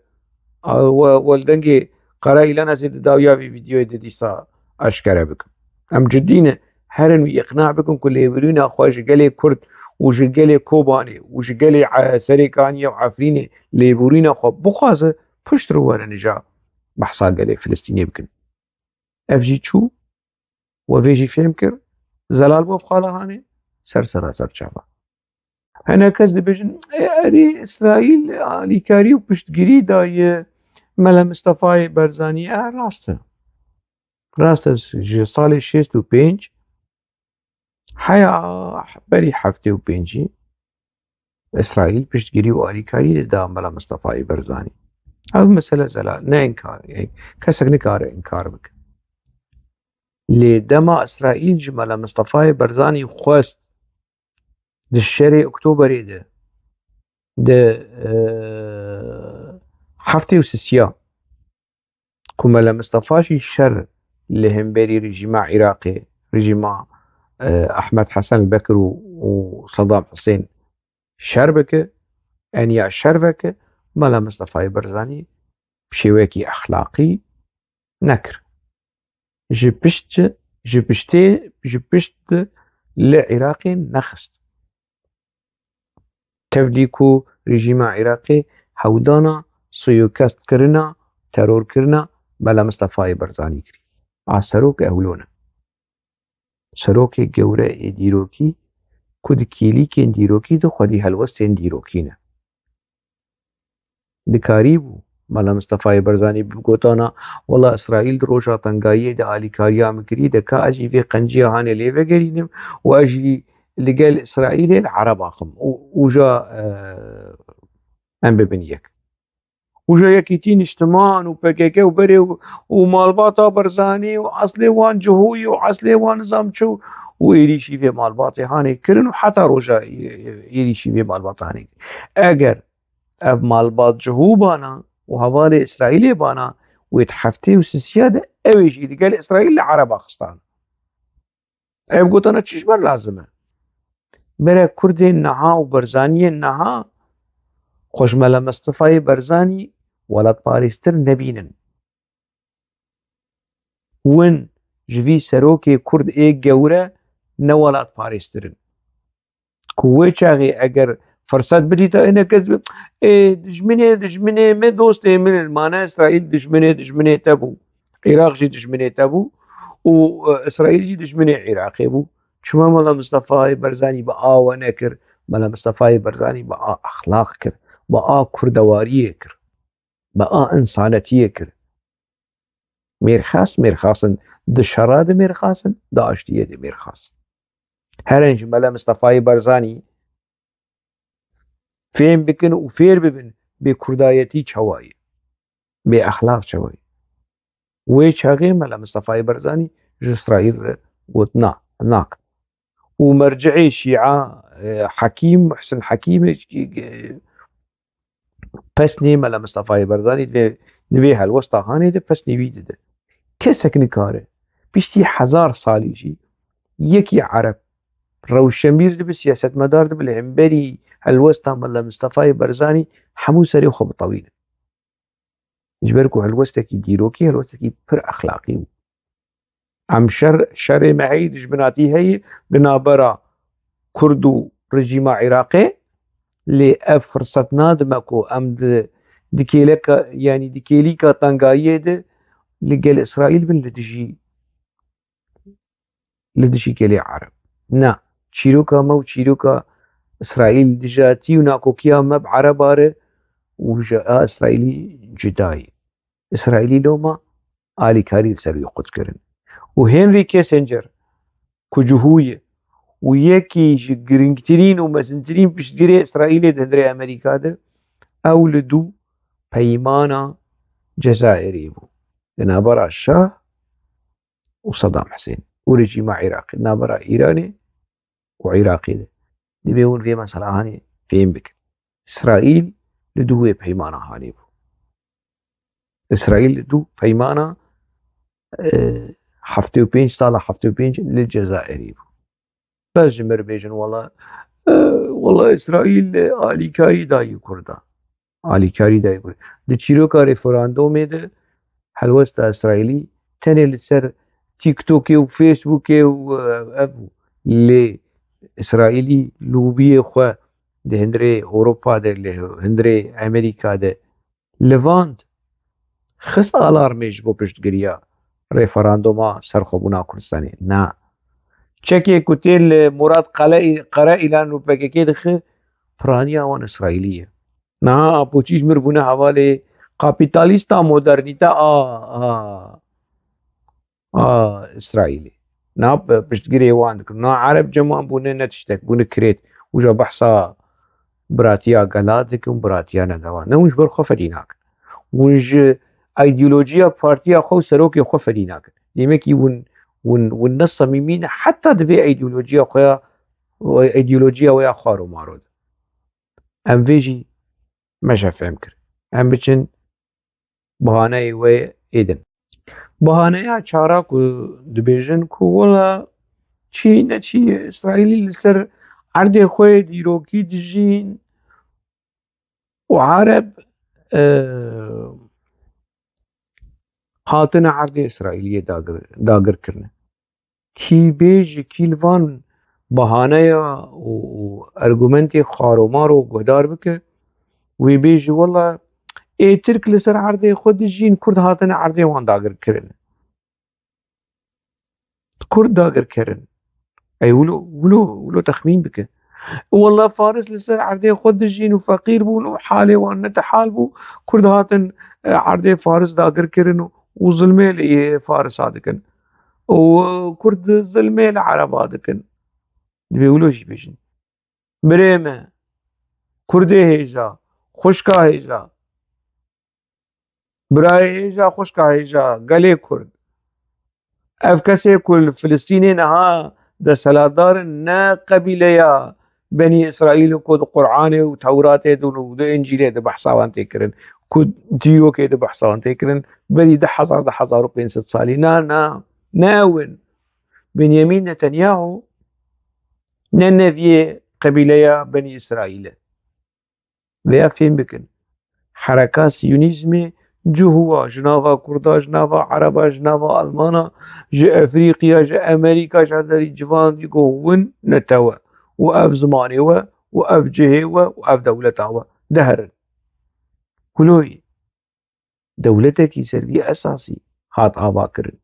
A, we, we li dengê Karaîlan ez ê di dawiya vî vîdyoyê de dîsa eşkere bikim. Em cidî ne. Herin wî îqna bikin ku lêborîna xwe ji gelê Kurd û ji gelê Kobanê û ji gelê, e, Serê Kaniyê û Efrînê lêborîna xwe bixwaze, pişt re werin îja behsa gelê Filistînê bikin. Ev jî çû, we vê jî fêm kir, zelal bû ev xala hanê, ser sera ser çava. Hinek kes dibêjin, "Ê, erê, Îsraîl alîkarî û piştgirî daye Mele Mistefayê Barzanî." E, rast e. Rast e, ji salê şêst û pênc heya berî heftê û pêncî Îsraîl piştgirî û alîkarî dida Mela Mistefayê Barzanî. Ev mesele zelal, ne înkar, yani kesek nikare înkar bike. Lê dema Îsraîl ji Mela Mistefayê Barzanî xwest di şerê Oktoberê de, di, e, heftê û sisiya, ku Mele Mistefa jî şer li hemberî rejîma Iraqê, rejîma, e, Ahmed Hesen Bekir û, û Saddam Husên şer bike, eniya şer veke, Mele Mistefayê Barzanî bi şêwekî exlaqî nekir. Ji pişt, ji piştê, ji pişt li Iraqê nexist. Tevlî ku rejîma Iraqê hewdana, suîkestkirina, terorkirina Mela Mistefayê Barzanî kirî. A serok ewlo ne. Serokê gewre ê dîrokî ku di kîlîkên dîrokî de xwedî helwestên dîrokî ne. Dikarîbû Mela Mistefayê Barzanî bigotana, "Wela Îsraîl di roja tengayiyê de alîkariya min kirî, de ka ez jî vê qenciya hanê lê vegerînim û ez jî li gel Îsraîlê li Ereb axim û, û ja, e, em bibin yek." Û ja Yekîtî Niştiman û P K K û berê û, û malbata Barzanî û eslê wan cihûyî û eslê wan nizam çi û, û êrîşî vê malbatê hanê kirin û heta roja ê-, ê-, êrîşî vê malbata hanê kirin. Eger ev malbat cihû bana û hevalê Îsraîlê bana, wê di heftê û sisiya de ew ê jî li gel Îsraîl li Ereba xistan. Ev gotana çi ji me lazim e? Bere Kurdên niha û Barzaniyên niha xwe ji Mela Mistefayê Barzanî welatparêztir nebînin. Win ji vî serokê Kurd ê gewre ne welatparêztir in. Ku wê çaxê eger firset bidîta, hinek kes bi, "Ê, dijminê, dijminê me dostê min in, mane Îsraîl dijminê, dijminê te bû. Iraq jî dijminê te bû û, e, Îsraîl jî dijminê Iraqê bû." Çima Mela Mistefayê Barzanî bi a we nekir? Mela Mistefayê Barzanî bi a exlaq kir, bi a kurdewariyê kir, bi a însanetiyê kir. Mêrxas, mêrxas in, di şera de mêrxas in, di aştiyê de mêrxas in. Herin ji Mela Mistefayê Barzanî fêm bikin û fêr bibin bê kurdayetî çawa ye, bê exlaq çawa ye. Wê çaxê Mela Mistefayê Barzanî ji Îsraîl re got, "Na, nak." Û mercihê Şîa, e, Hekîm, Muhsin Hekîm, e, pesnê Mela Mistefayê Barzanî di vê, di vê helwesta Hanê de pesnê wî dide. Kesek nikare piştî hezar salî jî yekî Ereb rewşenbîr dibe, siyasetmedar dibe, li hemberî helwesta Mela Mistefayê Barzanî hemû serê xwe bitewîne. Ji ber ku helwestekî dîrokî, helwestekî pir exlaqî bû. Em şer, şerê me heyî dijminatî heye di navbera Kurd û rejîma Iraqê, lê ev firset nadime ku em di, di kêleka, yanî di kêlîka tengayiyê de li gel Îsraîl bin li dijî, li dijî gelê Ereb. Na, çîroka me û çîroka Îsraîl dijatî û nakokiya me bi Ereba re û ji a Îsraîlî cuda ye. Îsraîlî loma alîkarî li ser wî qut kirin. Û Henry Kissinger, ku cihû ye û yekî ji girîngtirîn û mezintirîn piştgirê Îsraîlê di hundirê Amerîka de, ew li dû peymana Cezayirê bû. Di navbera Şah û Sedam Hisên û rejîma Iraqê, navbera Îranê û Iraqê de. Divê hûn vê mesela Hanê fêm bikin. Îsraîl li dû wê peymana Hanê bû. Îsraîl li dû peymana, e, heftê û pênc, sala heftê û pênc li Cezayirê bû. Bes ji mir bêjin, wela, e, wela Îsraîl alîkarî dayî Kurda. Alîkarî dayî Kurda. Di çîroka referandumê de helwesta Îsraîlî tenê li ser TikTokê û Facebookê û, e, ev bû. Lê Îsraîlî lobiyê xwe di hundirê Ewropa de, li hundirê Amerîka de livand, xist alarmê ji bo piştgiriya referanduma serxwebûna Kurdistanê. Na. Çekê ku tê li Murat Qele-, Qereîlan û P K K dixe, piraniya wan Îsraîlî ye. Niha Apoçî ji mir bûne hevalê kapîtalîsta modernîte a, a, a Îsraîlê. Na p-, piştgirê wan dikin. Na Ereb cem wan bûne ne tiştek, bûne kirêt. Uca behsa biratiya gela dikin, biratiya nedewa. Ne hûn ji ber xwe fedî nakin. Hûn ji îdeolojiya partiya xwe û serokê xwe fedî nakin. Demekî hûn, hûn, hûn ne samîmî ne heta di vê îdeolojiya xwe ya, îdeolojiya we ya xwar û maro de. Em vê jî meşe fêm kir. Em biçin bahaneyê we êdin. Bahaneya çara ku dibêjin ku wela çi neçi Îsraîlî li ser erdê xwe yê dîrokî dijîn û Ereb, e, hatine erdê Îsraîliyê dagir, dagir kirine. Kî bêje, kî li van bahaneya û, û argumentê xaromaro guhdar bike, wê bêje, wela ê Tirk li ser erdê xwe dijîn, Kurd hatine erdê wan dagir kirin. Kurd dagir kirin. Ey wilo, wilo, wilo texmîn bike. Wela Faris li ser erdê xwe dijîn û feqîr bûn û halê wan netihal bû. Kurd hatin, e, erdê Faris dagir kirin û, û zilmê li Farisa dikin. Û Kurd zilmê li Ereba dikin. Divê wilo jî bêjin. Birê me, Kurdê hêja, xwişka hêja, birayê hêja, xwişka hêja, gelê Kurd. Ev kesê ku li Filistînê niha desthilatdar in, ne qebîleya Benî Îsraîl in ku di Quranê û Tewratê de û di Încîlê de behsa wan tê kirin, ku dîrokê de behsa wan tê kirin, berî deh hezar, deh hezar û pênc sed salî. Na, na, ne ew in. Benyamîn Netanyahu ne neviyê qebîleya Benî Îsraîl e. Vêya fêm bikin. Hereka Siyonîzmê cihû wa, ji nava Kurda, ji nava Ereba, ji nava Almana, ji Efrîqiya, ji Amerîka, ji her derî civan dî ku hûn netew e û ev zimanê we û ev cihê we û ev dewleta we. De herin. Kuloyî. Dewletekî ser vî esasî hat avakirin.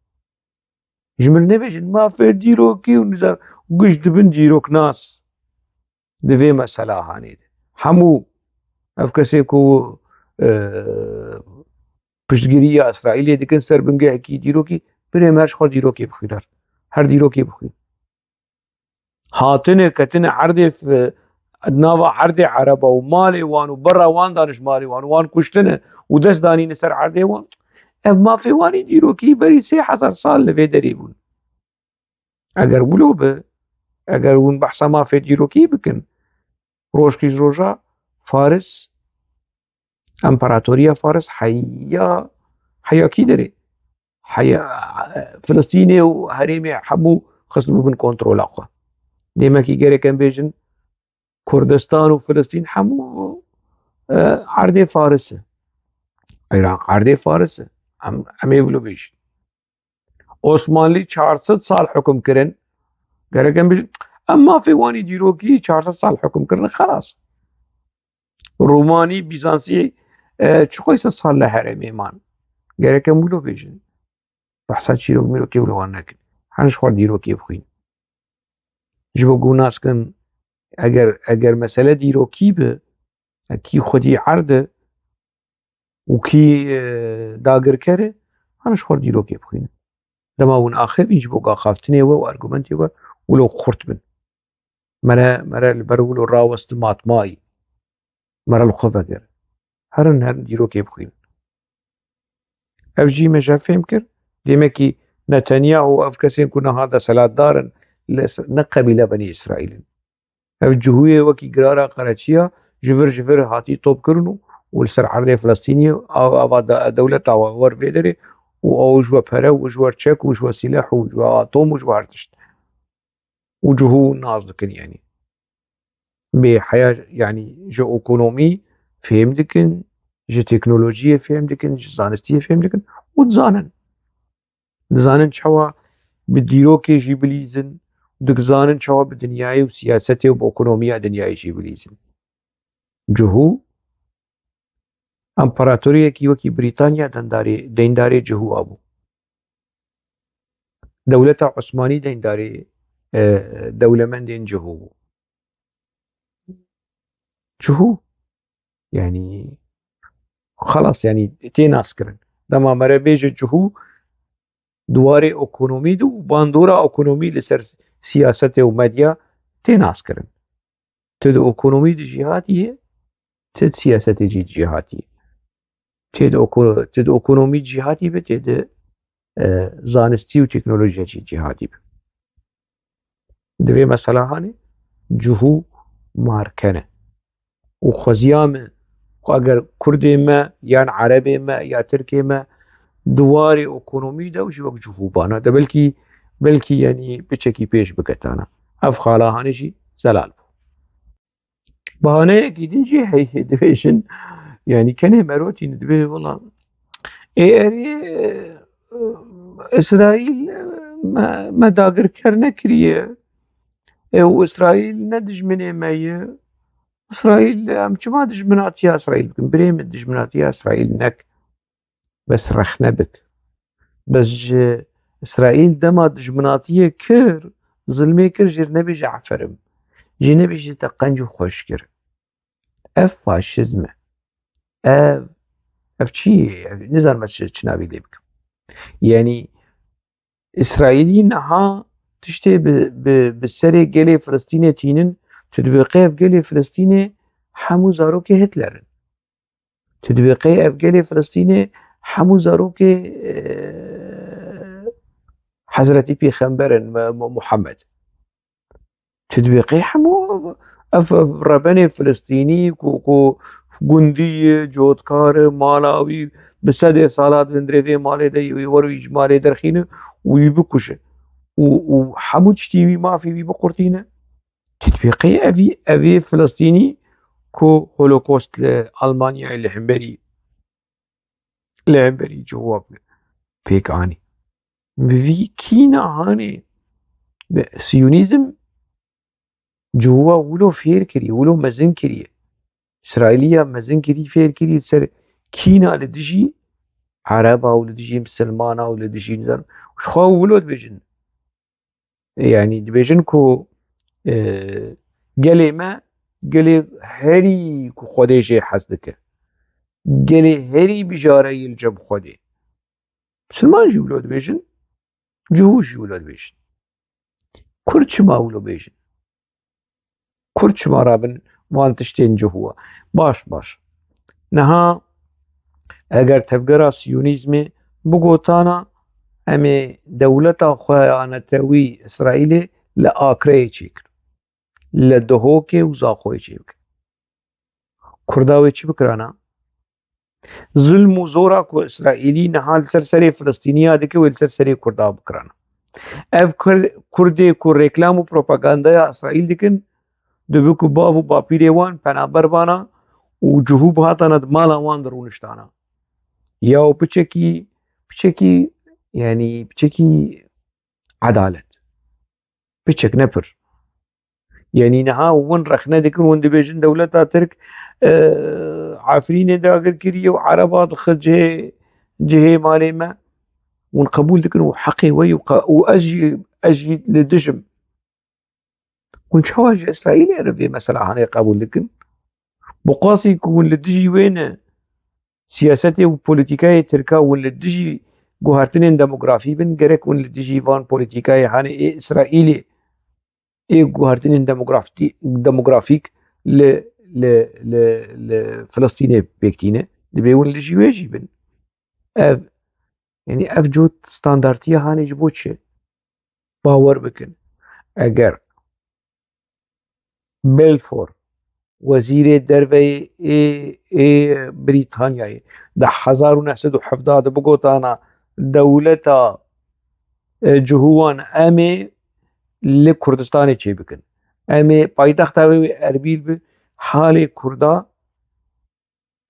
Ji min nebêjin, mafê dîrokî û nizam, giş dibin dîroknas. Di vê mesela Hanê de. Hemû ev kesê ku, e, piştgiriya Îsraîlê dikin ser bingehekî dîrokî, birê me her ji xwe dîrokê bixwîne. Her dîrokê bixwîne. Hatine, ketine erdê f-, nava erdê Ereba û malê wan û berra wan dane ji malê wan û wan kuştine û dest danîne ser erdê wan. Ev mafê wan ê dîrokî berî sê hezar sal li vê derê bûn. Eger wilo be, eger hûn behsa mafê dîrokî bikin, rojkî ji roja Faris Emparatoriya Faris heya, heya kî derê? Heya Filistînê û herêmê hemû xistibû bin kontrola xwe. Demekî gerek em bêjin Kurdistan û Filistîn hemû, e, erdê Faris e. Îran erdê Faris e. Em, em ê wilo bêjin. Osmanlî çar sed sal hukm kirin. Gerek em bêjin, em mafê wan î dîrokî çar sed sal hukm kirin, xelas. Romanî, Bîzansî, e, çiqasî sal li herêmê man. Gerek em wilo bêjin. Behsa çîrok mîrokê wilo wan nekin. Herin ji xwe dîrokê bixwîn. Ji bo ku nas kin, eger, eger mesele dîrokî bi, kî xwedî erd e û kî, e, dagirker e, herin ji xwe dîrokê bixwînin. Dema hûn axivîn ji bo ku axaftinê we û argumentê we wilo xurt bin. Mere, mere li ber wilo rawest matmayî. Mere li xwe vegere. Herin, herin dîrokê bixwînin. Ev jî me ji hev fêm kir. Demekî Netanyahu û ev kesên ku niha desthilatdar in, li Is-, ne qebîle Benî Îsraîl in. Ev cihûyê wekî girara qereçiya ji vir ji vir hatî top kirin û, û li ser erdê Filistînî a-, ava de-, dewleta we wer vê derê û ew ji we pere û ji we çek û ji we sîleh û ji we atom û ji we her tişt. Û cihû nas dikin, yanî. Bê heya, yanî ji ekonomî fêm dikin, ji teknolojiyê fêm dikin, ji zanistiyê fêm dikin û dizanin. Dizanin çawa bi dîrokê jî bilîzin, dizanin çawa bi dinyayê û siyasetê û bi ekonomiya dinyayê jî bilîzin. Cihû, împaratoriyekî wekî Brîtanya dendarê, deyndarê cihû bû. Dewleta Osmanî deyndarê, e, dewlemendên cihû bû. Cihû, yanî, xelas, yanî, tê naskirin. Dema mere bêje cihû, di warê ekonomî de û bandora ekonomî li ser siyasetê û medya tê naskirin. Tu di ekonomî de cîhatî ye, tu di siyasetê jî cîhatî ye. Tu di eko-, tu di ekonomî cîhatî be, tu di, e, zanistî û teknolojiya jî cîhatî be. Di vê mesela hanê cihû marke ne. Û xweziya me, xwe eger Kurdê me, yan Erebê me, ya Tirkê me, di warê ekonomî de ew jî wek cihûbana de, belkî, belkî, yanî piçekî pêş biketana. Ev xala hanê jî zelal bû. Bahaneyekî din jî heye, dibêjin, yanî kenê merotîn dibê, wela, ê erê, e, Îsraîl, e, me, me dagirker nekiriye. E, û Îsraîl ne dijminê me ye. Îsraîl, em çima dijminatiya Îsraîl bikin? Birê min, dijminatiya Îsraîl nek. Bes rexne bik. Bes ji Îsraîl dema dijminatiyê kir, zilmê kir, jê re nebêje aferin. Jê nebêje te qenc û xweş kir. Ev faşizm e. Ev, ev çi ye? Ev, nizanim ez çi, çi navî lê bikim. Yanî, Îsraîlî niha tiştê bi, bi, bi serê gelê Filistînê tînin, tu dibê qey ev gelê Filistînê hemû zarokê Hitler in. Tu dibê qey ev gelê Filistînê hemû zarokê, e, Hezretî Pêxember in, Mu-, Mu-, Muhammed. Tu dibê qey hemû ev, ev rebenê Filistînî ku, ku gundî ye, cotkar e, mala wî bi sedê sala di vindirê vê malê de ye, wî wer wî ji malê derxîne û wî bikuje. Û, û hemû tiştî wî mafê wî biqurtîne. Tu dibê qey evî, evê Filistînî ku Holokost li Almanyayê li hemberî, li hemberî cihû pêk anî. Bi vî kîna hanê, bi Siyonîzm cihû wilo fêr kiriye, wilo mezin kiriye. Îsraîliya mezin kirî, fêr kirî ser kîna li dijî Ereba û li dijî Misilmana û li dijî, nizanim, ji xwe wilo dibêjin. Yanî dibêjin ku, e, gelê me, gelê herî ku Xwedê jê hez dike. Gelê herî bijare yê li cem Xwedê. Misilman jî wilo dibêjin, cihû jî wilo dibêjin. Kurd çima wilo bêjin? Kurd çima rabin van tiştên cihû? Baş, baş. Niha eger tevgera Siyonîzmê bigotana, em ê dewleta xwe ya netewî Îsraîlê li Akreyê çêkin. Li Duhokê û Zaxoyê çêbikin. Kurda wê çi bikirana? Zulm û zora ku Îsraîlî niha li ser serê Filistîniya dike, wê li ser serê Kurda bikirana. Ev Kur-, Kurdê ku reklam û propagandaya Îsraîl dikin, dibe ku bav û bapîrê wan penaber bana û cihûb hatana di mala wan de rûniştana. Ya û piçekî, piçekî, yanî piçekî edalet. Piçek ne pir. Yanî niha hûn rexne dikin, hûn dibêjin dewleta Tirk, e, Efrînê dagir kiriye û Ereba dixe cihê, cihê malê me. Hûn qebûl dikin û heqê we ye û qa-, û ez jî, ez jî li dijim. Hûn çawa ji Îsraîlê re vê meselehanê qebûl dikin? Bi qasî ku hûn li dijî wê ne, siyasetê û polîtîkayê Tirka hûn li dijî guhertinên demografî bin, gerek hûn li dijî van polîtîkayê hanê ê Îsraîlê, ê guhertinên demografî-, demografîk li, li, li, li Filistînê pêk tîne. Dibê hûn li dijî wê jî bin. Ev, yanî ev cot standartiya hanê ji bo çi? Bawer bikin. Eger Balfour, wezîrê derve yê ê, ê Brîtanyayê, di hezar û neh sed û hevdeh de bigotana dewleta, e, cihûwan em ê li Kurdistanê çêbikin. Em ê paytexta wê wê Erbîl bi, halê Kurda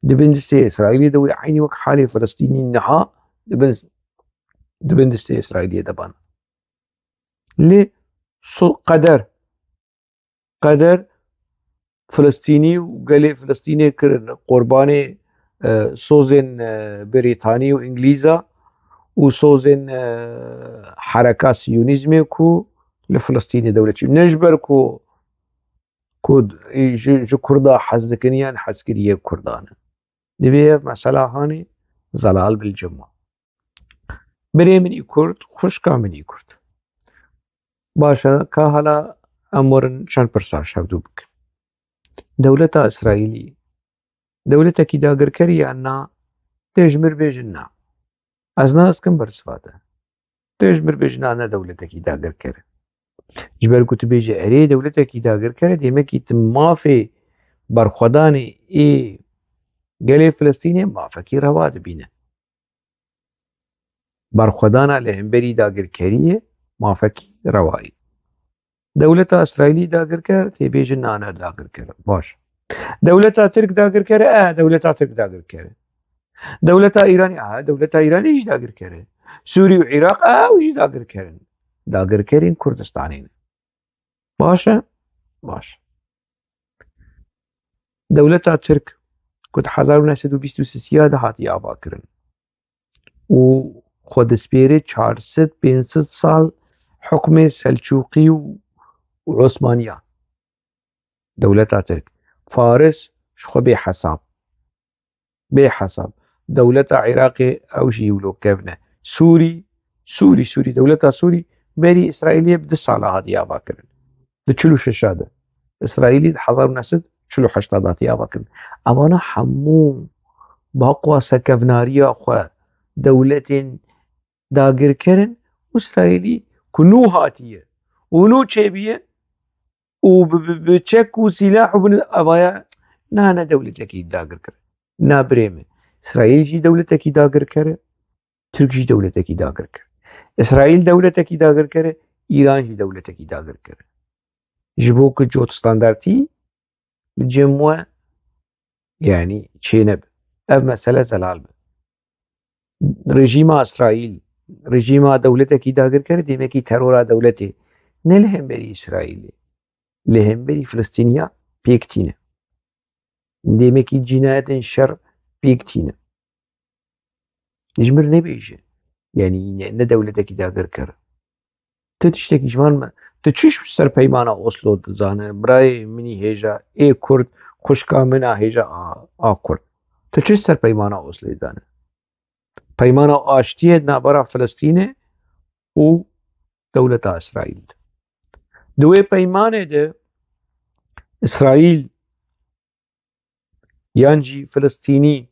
di bin destê Îsraîlê de wê eynî wek halê Filistînî niha di bin, di bin destê Îsraîlê de ban. Lê so-, qeder, qeder Filistînî û gelê Filistînê kirin qurbanê, e, sozên, e, Brîtanî û Îngilîza û sozên, e, hereka Siyonîzmê ku li Filistînê dewlet çi. Ne ji ber ku, ku ji, ji Kurda hez dikin yan hezkiriyê Kurdan e. Divê ev mesela hanê zelal bil cima. Birê min î Kurd, xwişka min î Kurd. Baş e, ka hala em werin çend pirsa ji hevdû bikin. Dewleta Îsraîlî, dewletekî dagirkerî yan na, tê ji mir bêjin na. Ez na ez kim ber sifa te. Tê ji mir bêjin na ne dewletekî dagirker e. Ji ber ku tu bêjî erê dewletekî dagirker e, demekî tu mafê berxwedanê ê gelê Filistînê mafekî rewa dibîne. Berxwedana li hemberî dagirkeriyê mafekî rewa ye. Dewleta Îsraîlî dagirker, tê bêjin na ne dagirker e. Baş. Dewleta Tirk dagirker e, e, dewleta Tirk dagirker e. Dewleta Îranî, e, dewleta Îranî jî dagirker e. Sûrî û Iraq, e, ew jî dagirker in. Dagirkerên Kurdistanê ne. Baş e? Baş. Dewleta Tirk ku di hezar û neh sed û bîst û sê de hatiye avakirin û xwe dispêre çar sed pênc sed sal hukmê Selçûqî û, û Osmaniya. Dewleta Tirk. Faris ji xwe bê hesab. Bê hesab. Dewleta Iraqê ew jî wilo kevn e. Sûrî, Sûrî, Sûrî, dewleta Sûrî berî Îsraîlê bi du sala hatiye avakirin. Di çil û şeş de. Îsraîlî di hezar û neh sed çil û heşt de hatiye avakirin. Evana hemû bi haqwa sekevnariya xwe dewletên dagirker in û Îsraîlî ku nû hatiye û nû çêbiye û bi, bi, bi çek û sîlah û bin evaya na ne dewletekî dagirker. Na birê min. Îsraîl jî dewletekî dagirker e. Tirk jî dewletekî dagirker. Îsraîl dewletekî dagirker e. Îran jî dewletekî dagirker e. Ji bo ku cot standartî li cem we, yanî çênebe. Ev mesele zelal be. Rejîma Îsraîl, rejîma dewletekî dagirker, demekî terora dewletê ne li hemberî Îsraîlê, li hemberî Filistîniya pêk tîne. Demekî cînayetên şer pêk tîne. Ji mir nebêje. Yanî ne, ne dewletekî dagirker. Tu tiştekî ji van me, tu çi ji ser peymana Oslo dizane? Birayê min î hêja ê Kurd, xwişka min a hêja a, a Kurd. Tu çi ji ser peymana Osloyê dizane? Peymana aştiyê di navbera Filistînê û dewleta Îsraîl de. Di wê peymanê de Îsraîl yan jî Filistînî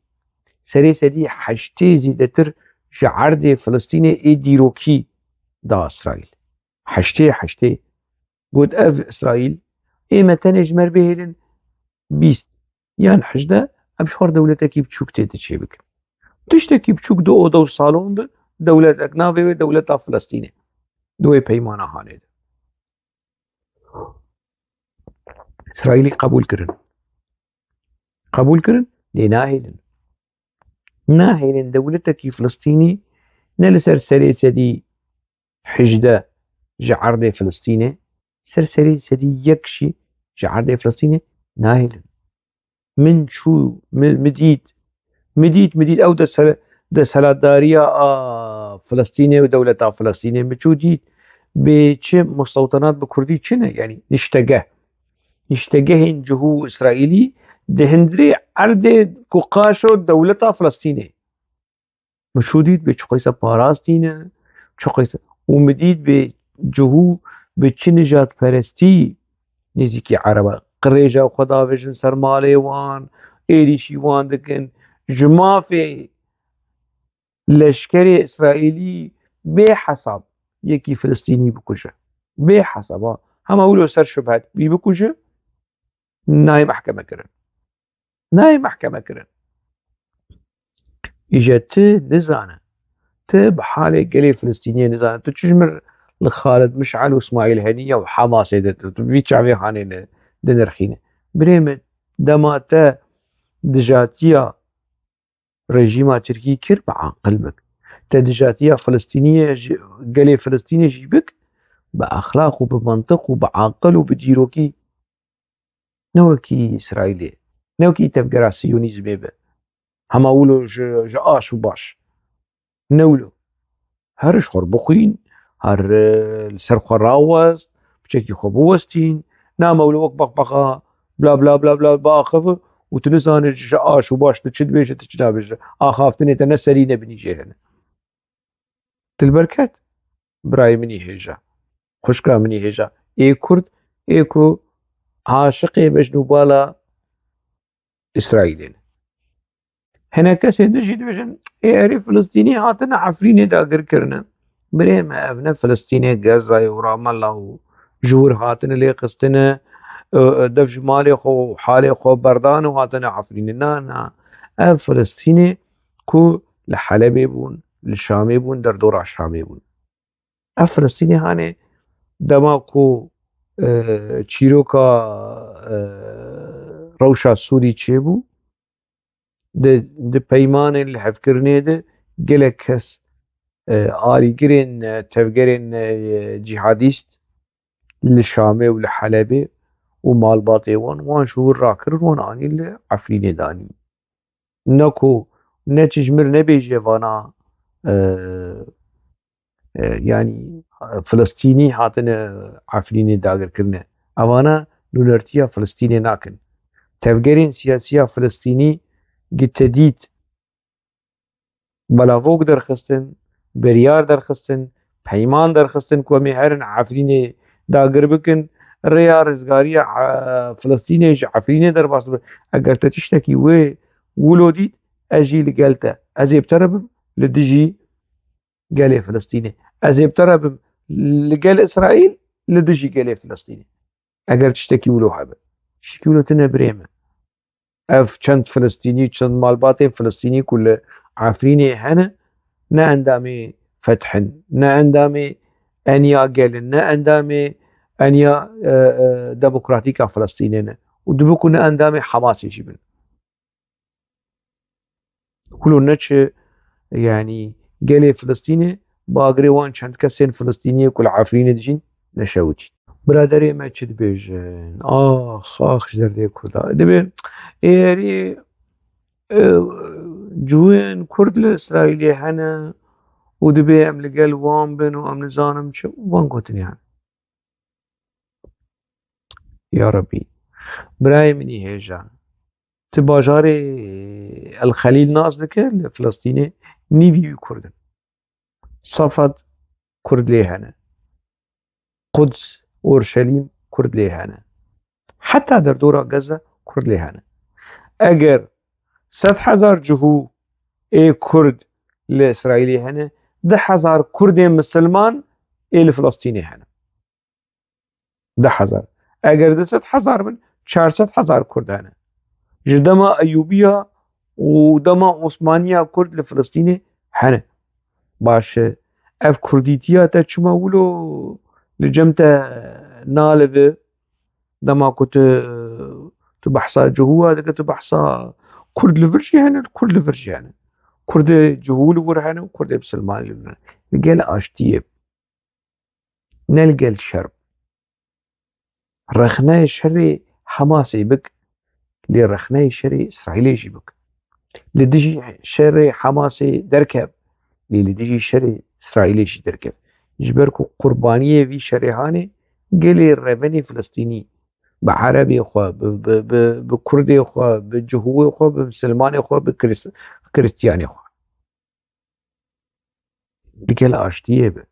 serê sedî heştê zêdetir ji erdê Filistînê ê dîrokî da Îsraîl. Heştê heştê. Got, ev Îsraîl ê me tenê ji me re bihêlin bîst yan hejdeh, Em ji xwe re dewletekî biçûk tê diçê bikin. Tiştekî biçûk du oda û salon bi, dewletek navê wê dewleta Filistînê. Di wê peymana hanê de. Îsraîlî qebûl kirin. Qebûl kirin, lê nahêlin. Nahêlin dewletekî Filistînî ne li ser serê sedî hejdeh ji erdê Filistînê, ser serê sedî yek jî ji erdê Filistînê nahêlin. Min çû, mi, mi dît, mi dît, mi dît ew desel-, deselatdariya a Filistînê û dewleta Filistînê, mi çû dît bê çi mustewtenat bi kurdî çi ne, yanî niştegeh. Niştegehên cihû Îsraîlî di hundirê erdê ku qaşo dewleta Filistînê. Min şû dît bê çi qeyse parastî ne, çi qeyse, û min dît bê cihû bi çi nijadperestî nêzîkî Ereba. Qirêja xwe davêjin ser malê wan, êrîşî wan dikin. Ji mafê leşkerê Îsraîlî bê hesab yekî Filistînî bikuje. Bê hesaba. Hema wilo ser şubhet wî bikuje, nayê mehkeme kirin. Nayê mehkeme kirin. Îje ti nizane. Ti bi halê gelê Filistîniyê nizane. Tu çi ji min li Xalid Mişal û Îsmaîl Heniye û Hamasê de tu, tu vî çavê hanê li, dinirxîne. Birê min, dema te dijatiya rejîma Tirkî kir, bi aqil bik. Te dijatiya Filistîniyê ji, gelê Filistînê jî bik, bi exlaq û bi mantiq û bi aqil û bi dîrokî. Ne wekî Îsraîlê, ne wekî tevgera Siyonîzmê be. Hema wilo ji, ji aş û baş. Ne wilo. Her ji xwe bixwîn, her, e, li ser xwe rawest, piçekî xwe biwestîn. Na me wilo wek bexbexa bla bla bla bla biaxive û tu nizane ji aş û baş tu çi dibêje, tu çi nabêje. Axaftinê te ne serî ne binî jê hene. Dilberket, birayê min î hêja, xwişka min î hêja, ê Kurd, ê ku aşiqê bejn û bala Îsraîlê ne. Hinek kesên din jî dibêjin, ê erê Filistînî hatine Efrînê dagir kirine. Birê me, ev ne Filistînê, Gazayê û Ramallah û ji wir hatine lê xistine, e, e, dev ji malê xwe û halê xwe berdan û hatine Efrînê. Na, na. Ev Filistînê ku li Helebê bûn, li Şamê bûn, derdora Şamê bûn. Ev Filistînê hanê dema ku, e, çîroka, e, rewşa Sûrî çêbû, di, di peymanên lihevkirinê de gelek kes, e, alîgirên, e, tevgerên, e, cîhadîst li Şamê û li Helebê û malbatê wan, wan ji wir rakirin, wan anîn li Efrînê danîn. Ne ku ne çi ji mir nebêje vana, e, e, yanî, e, Filistînî hatine Efrînê dagirkirine. Evana nûnertiya Filistînê nakin. Tevgerên siyasiya Filistînî gi te dît belavok derxistin, biryar derxistin, peyman derxistin ku em ê herin Efrînê dagir bikin, rêya rizgariya, e, Filistînê ji Efrînê derbas bibe. Eger te tiştekî wê wilo dît, ez jî li gel te. Ez ê bi te re bim li dijî gelê Filistînê. Ez ê bi te re bim li gel Îsraîl li dijî gelê Filistînê. Eger tiştekî wilo hebe. Tiştekî wilo tune birê me. Ev çend Filistînî, çend malbatên Filistînî ku li Efrînê hene, ne endamê Fetih in, ne endamê Eniya Gel in, ne endamê Eniya, e, e, Demokratîk a Filistînê ne. Û dibe ku ne endamê Hamasê jî bin. Wilo neçi, yanî gelê Filistînê, bagirê wan çend kesên Filistîniyê ku li Efrînê dijîn, neşewitî. Biraderê me çi dibêjin? Ax, ax ji derdê Kurda. Dibê êrî, e, cihûyên Kurd li Îsraîlê hene û dibê em li gel wan bin û em nizanim çi, wan gotinê hene. Ya Rebî, birayê min î hêja, tu bajarê El Xelîl nas dike li Filistînê, nîvî wî Kurd in. Safad Kurd lê hene. Quds, Orşelîm Kurd lê hene. Heta derdora Gaza Kurd lê hene. Eger sed hezar cihû ê Kurd li Îsraîlê hene, du hezar Kurdên misilman ê li Filistînê hene. Du hezar. Eger du sed hezar bin, çar sed hezar Kurd hene. Ji dema Eyûbiya û dema Osmaniya Kurd li Filistînê hene. Baş e, ev kurdîtiya te çima wilo li cem te nalive? Dema ku tu, tu behsa cihûya dike, tu behsa kurd li vir jî hene, kurd li vir jî hene. Kurdê cihû li wir hene û kurdê misilman li vir hene. Li gel aştiyê, ne li gel şer. Rexneyê şerê Hamasê bik, lê rexneyê şerê Îsraîlê jî bik. Li dijî şerê Hamasê derkev, lê li dijî şerê Îsraîlê jî derkev. Ji ber ku qurbaniyê vî şerê hanê gelê revenê Filistînî, bi Erebê xwe, bi, bi, bi, bi Kurdê xwe, bi Cihûyê xwe, bi Misilmanê xwe, bi Kirist-, Kiristiyanê xwe. Digel aştiyê be.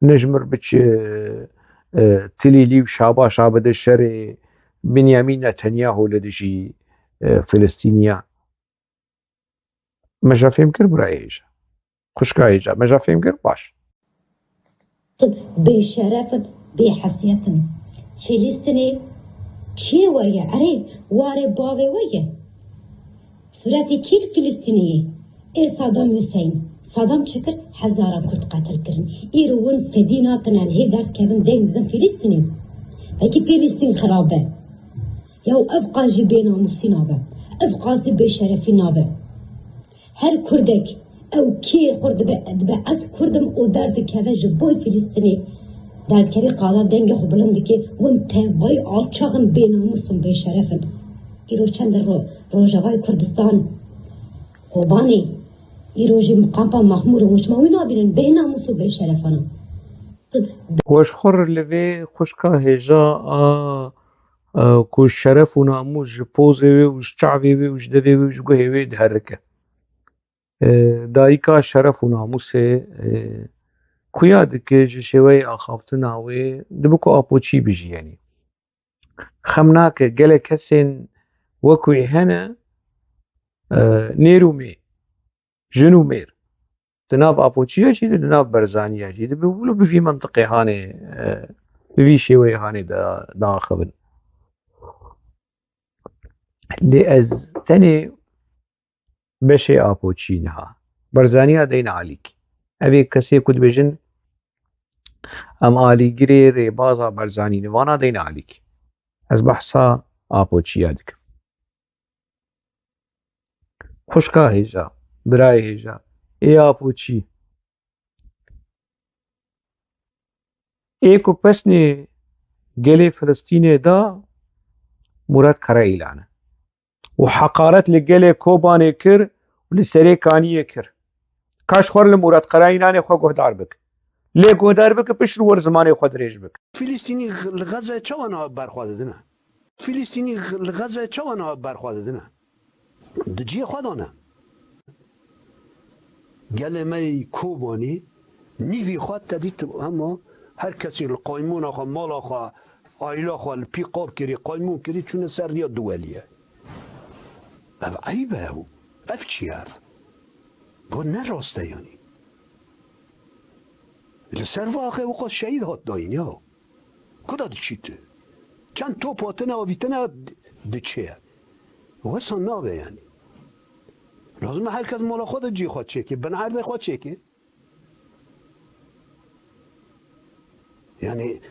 Ne ji mir biçe, e, tilîlî û şabaşa bide şerê Binyamîn Netanyahu li dijî, e, Filistîniyan. Me ja fêm kir birayê hêja. Xwişka hêja. Me ja fêm kir baş. Bêşeref in, bêhesiyet in. Filîstinê çiyê we ye? Erê, warê bavê we ye. Sûretê kî li Filîstinê ye? Ê Saddam Hussein. Saddam çi kir? Hezaran Kurd qetil kirin. Îro win fedî nakin, em hê derdikevin deng didin Filîstinê. Belkî Filîstin xirab be. Yaw ev qas jî bênamûsî nabe. Ev qas jî bêşerefî nabe. Her Kurdek ew kê xwe dibe, dibe ez Kurd im û derdikeve ji bo Filîstinê. Derdikeve qala dengê xwe bilind dike, win tevayî alçax in, bênamûs in, bêşeref in. Îro çend ro-, Rojavayê Kurdistan, Kobanê, îro jî kampa Mexmûr in, hûn çima wî nabînin, bênamûs û bêşerefan in. We ji xwe re li vê xwişka hêja a, e, ku şeref û namûs ji pozê wê û ji çavê wê û ji devê wê û ji guhê wê diherike. E, dayika şeref û namûsê, e, xuya dike ji şêweyê axaftina wê dibe ku Apoçî bijî, yanî xem nake gelek kesên wek wê hene, e, nêr û mê, jin û mêr, di nav Apoçiya jî de, di nav Berzaniya jî de, bi wilo bi vî mentiqê hanê, e, bi vî şêweyê hanê de, diaxivin. Lê ez tenê beşê Apoçî niha. Berzaniya deyne alîk. Ev ê kesê ku dibêjin, em alîgirê rêbaza Berzanî ne, vana deyne alîk. Ez behsa Apoçiya dikim. Xwişka hêja, birayê hêja, ê Apoçî. Ê ku pesnê gelê Filistînê da Murat Karayilan e. Û heqaret li gelê Kobanê kir û li Serêkaniyê kir. Ka ji xwe re li Murat Karayilanê xwe guhdar bike. Lê guhdar bike, pişt re wer zimanê xwe dirêj bike. Filîstînî li Xezeyê çawa niha bi ber xwe didine? Filîstînî li Xezeyê çawa niha bi ber xwe didine? Di cihê xwe de ne. Gelê me yê Kobanê nîvî xwe te dît hema her kesî li qaymûna xwe, mala xwe, aîla xwe li pî qab kirî, qaymûn kirî, çûne ser riya duwelî ye. Ev eyb e ew. Ev çi ye ev? Bu ne rast e yanî. Li ser va axê wexwe şehîd hat dayîn ya. Kuda diçî tu? Çend top hatine avîtine diçe. Wisa nabe yanî. Lazim e her kes mala xwe de cihê xwe çêke, bin erdê xwe çêke. Yanî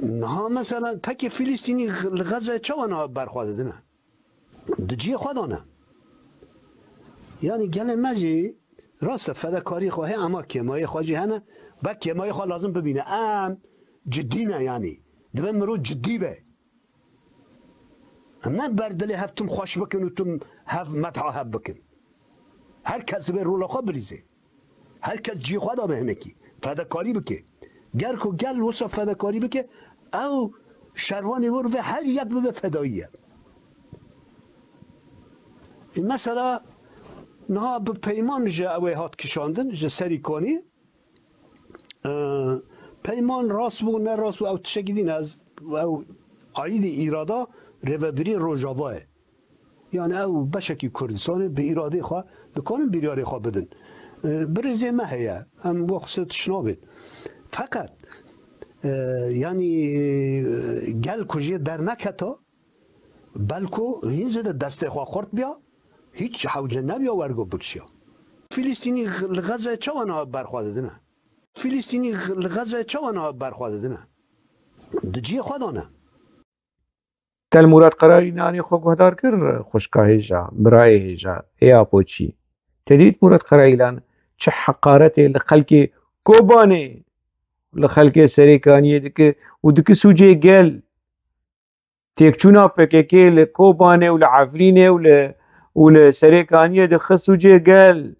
niha mesela pekê Filîstînî li Xezeyê çawa niha bi ber xwe didine? Di cihê xwe de ne. Yanî gelê me jî rast e, fedekarî xwe heye, ema kêmayê xwe jî hene. Be kêmayê xwe lazim bibîne. Em cidî ne yanî. Divê mirov cidî be. Em ne ber dilê hev tim xweş bikin û tim hev metha hev bikin. Her kes divê rola xwe bilîzê. Her kes cihê xwe de be hinekî. Fedekarî bike. Ger ku gel wisa fedekarî bike, ew şervanê wir ve her yek bibe fedayî ye. E, mesela niha bi peyman ji ew ê hat kişandin, ji Serîkanî. E, peyman rast bû, ne rast bû, ew tiştekî din e. Ez, ew aîdî îrada rêvebirî Rojava ye. Yani ew beşekî Kurdistanê bi îradê xwe dikarin biryarê xwe bidin. E, birêzê me heye, em wexsê tişt nabên. Feqet, e, yani, e, gel ku jê derneketa, Belko hîn zêde destê xwe xurt biya, hîç hewce nebiya wergo bikişiya. Filistînî li Xezeyê çawa niha ber xwe didine? Filistînî li Xezeyê çawa niha ber xwe didine? Di cihê xwe de ne. Te li Mûrat Qerayîlanê xwe guhdar kir, xwişka hêja, birayê hêja, ê Apoçî. Te dît Mûrat Qerayîlan çi heqaretê li xelkê Kobanê, li xelkê Serêkaniyê dike û dike sûcê gel. Têkçûna P K K li Kobanê û li Efrînê û li, û li Serêkaniyê dixe sûcê gel.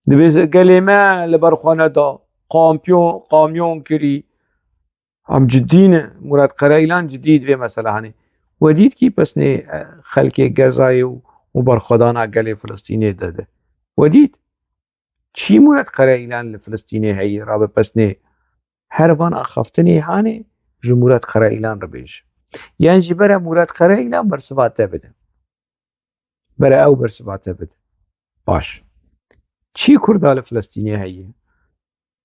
Dibê gelê me li ber xwe neda, kampiyon, kamyon kirî. Em cidî ne. Murat Qereylan cidî di vê mesele hanê. We dît kî pesnê, e, xelkê Gezayê û, û berxwedana gelê Filistînê de de. We dît. Çî Murat Qereylan li Filistînê heye, rabe pesnê her van axaftinê hanê ji Murat Qereylan re bêje. Yan jî bere Murat Qereylan bersiva te bide. Bere ew bersiva te bide. Baş. Çî Kurda li Filistînê heye?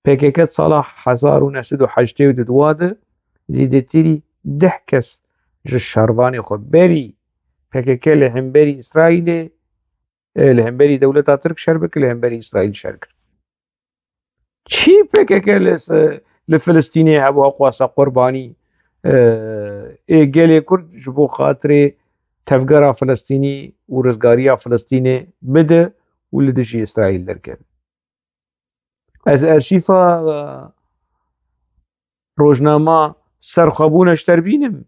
P K K sala hezar û neh sed û heştê û du de zêdetirî deh kes ji şervanê xwe berî P K K li hemberî Îsraîlê, e, li hemberî dewleta Tirk şer bike, li hemberî Îsraîl şer kir. Çî P K K li, li Filistînê hebû, xwasa qurbanî, e, ê gelê Kurd ji bo xatirê tevgera Filistînî û rizgariya Filistînê bide û li dijî Îsraîl derkeve. Ez erşîfa, e, rojnama Serxwebûne ji te re bînim.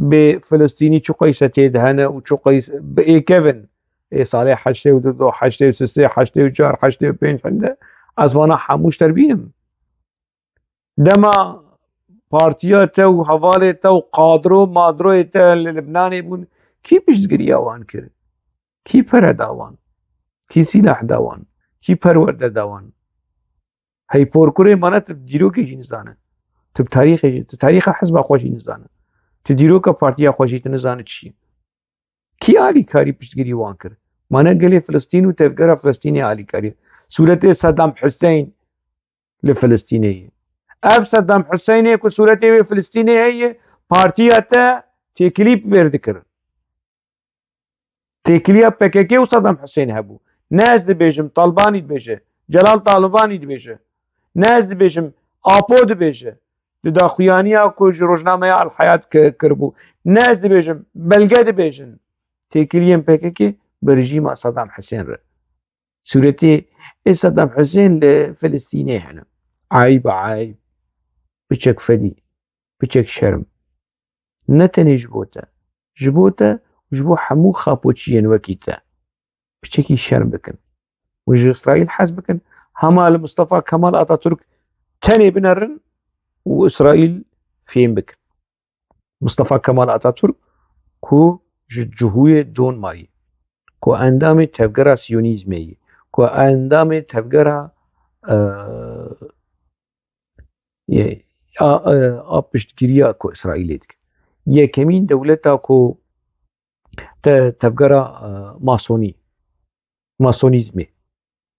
Bê Filistînî çi qeyse tê de hene û çi qeyse bi ê kevin. Ê salê heştê û du, heştê û sê, heştê û çar, heştê û pênc hende. Ez vana hemû ji te re bînim. Dema partiya te û hevalê te û kadro madroyê te li Libnanê bûn, kî piştgiriya wan kir? Kî pere da wan? Kî sîlah da wan? Kî perwerde da wan? Hey porkurê, mana tu dîrokê jî nizane. Tu bi tarîxê jî, tu tarîxa hizba xwe jî nizane. Tu dîroka partiya xwe jî tu nizane çi ye. Kî alîkarî piştgirî wan kir? Mana gelê Filistîn û tevgera Filistînê alîkarî. Sûretê Saddam Hussein li Filistînê ye. Ev Saddam Hussein ê ku sûretê wê Filistînê heye, partiya te têkilî bi vêr dikir. Têkiliya P K K û Saddam Hussein hebû. Ne ez dibêjim, Talbanî dibêje, Celal Talibanî dibêje. Ne ez dibêjim, Apo dibêje. Di daxuyaniya ku ji rojnameya El Hayat ki-, kiribû. Ne ez dibêjim, belge dibêjin. Têkiliyên P K K bi rejîma Saddam Hussein re. Sûretê ê Saddam Hussein li Filistînê hene. Eyb, eyb. Piçek fedî. Piçek şerm. Ne tenê ji bo te. Ji bo te û ji bo hemû xapoçiyên wekî te. Piçekî şerm bikin. Û ji Îsraîl hez bikin. Hema li Mustafa Kemal Atatürk tenê binerin û Îsraîl fêm bikin. Mustafa Kemal Atatürk ku ji cihûyê don mayî, ku endamê tevgera Siyonîzmê yî, ku endamê tevgera, e, yê, a, e, a piştgiriya ku Îsraîlê dike. Yekemîn dewleta ku te-, tevgera, e, masonî, masonîzmê,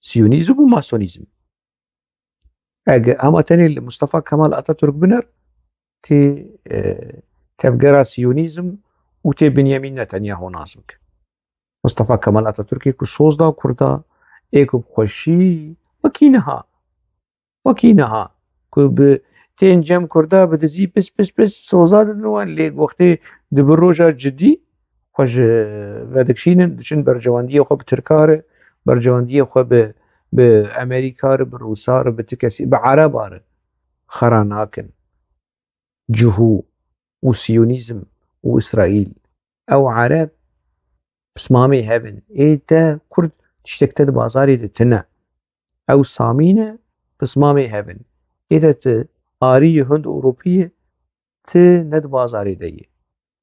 Siyonîzm û masonîzm. Ege hema tenê li Mustafa Kemal Atatürk biner, tê, e, tevgera Siyonîzm û tê Binyamîn Netanyahu nas bike. Mustafa Kemal Atatürkê ku soz da Kurda, ê ku bi xweşî, wekî niha, wekî niha, ku bi tên cem Kurda bi dizî pis, pis, pis soza didin wan, lê wextê dibi roja cidî xwe ji vedikşînin, diçin bercewendiyê xwe bi Tirka re, bercewendiyê xwe bi, bi Amerîka re, bi Rûsa re, bi ti kesî, bi Ereba re xera nakin. Cihû û Siyonîzm û Îsraîl, ew Ereb pismamê hev in. Ê te Kurd tiştek te di bazarê de tine. Ew Samî ne, pismamê hev in. Ê te ti arî yê Hind Ewropî yê, ti ne di bazarê de yê.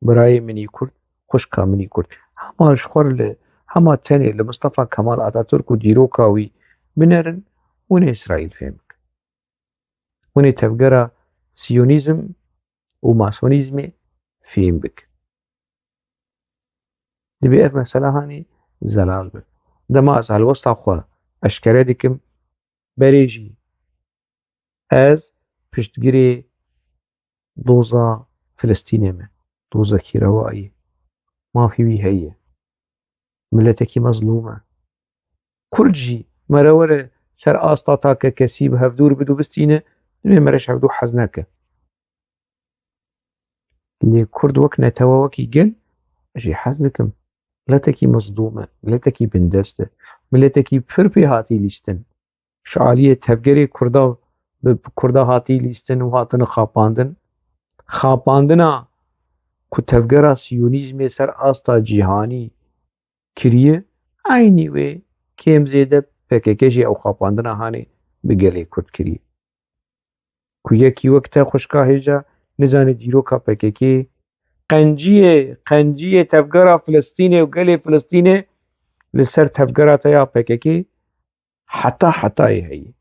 Birayê min î Kurd, xwişka min î Kurd. Hema ji xwe re li, hema tenê li Mustafa Kemal Atatürk û dîroka wî binerin, hûn ê Îsraîl fêm bikin. Hûn ê tevgera Siyonîzm û masonîzmê fêm bikin. Dibê ev mesela hanê zelal be. Dema ez helwesta xwe eşkere dikim, berê jî ez piştgirê doza Filistînê me. Dozekî rewa ye. Mafê wî heye. Miletekî mezlûm e. Kurd jî mere were ser asta takekesî bi hevdûr bid û bistîne, divê mere ji hevdû hez neke. Lê Kurd wek netewe, wekî gel, ez jê hez dikim. Miletekî mezlûm e, miletekî bindest e, miletekî pir pê hatî lîstin. Ji aliyê tevgerê Kurda, bi Kurda hatî lîstin û hatine xapandin. Xapandina ku tevgera siyonîzmê ser asta cîhanî kiriye, eynî wê kêm zêde P K K jî ew xapandina hanê bi gelê Kurd kiriye. Ku yekî wek te xwişka hêja nizane dîroka P K K, qenciyê, qenciyê tevgera Filistînê û gelê Filistînê li ser tevgera te ya P K K heta hetayê heye.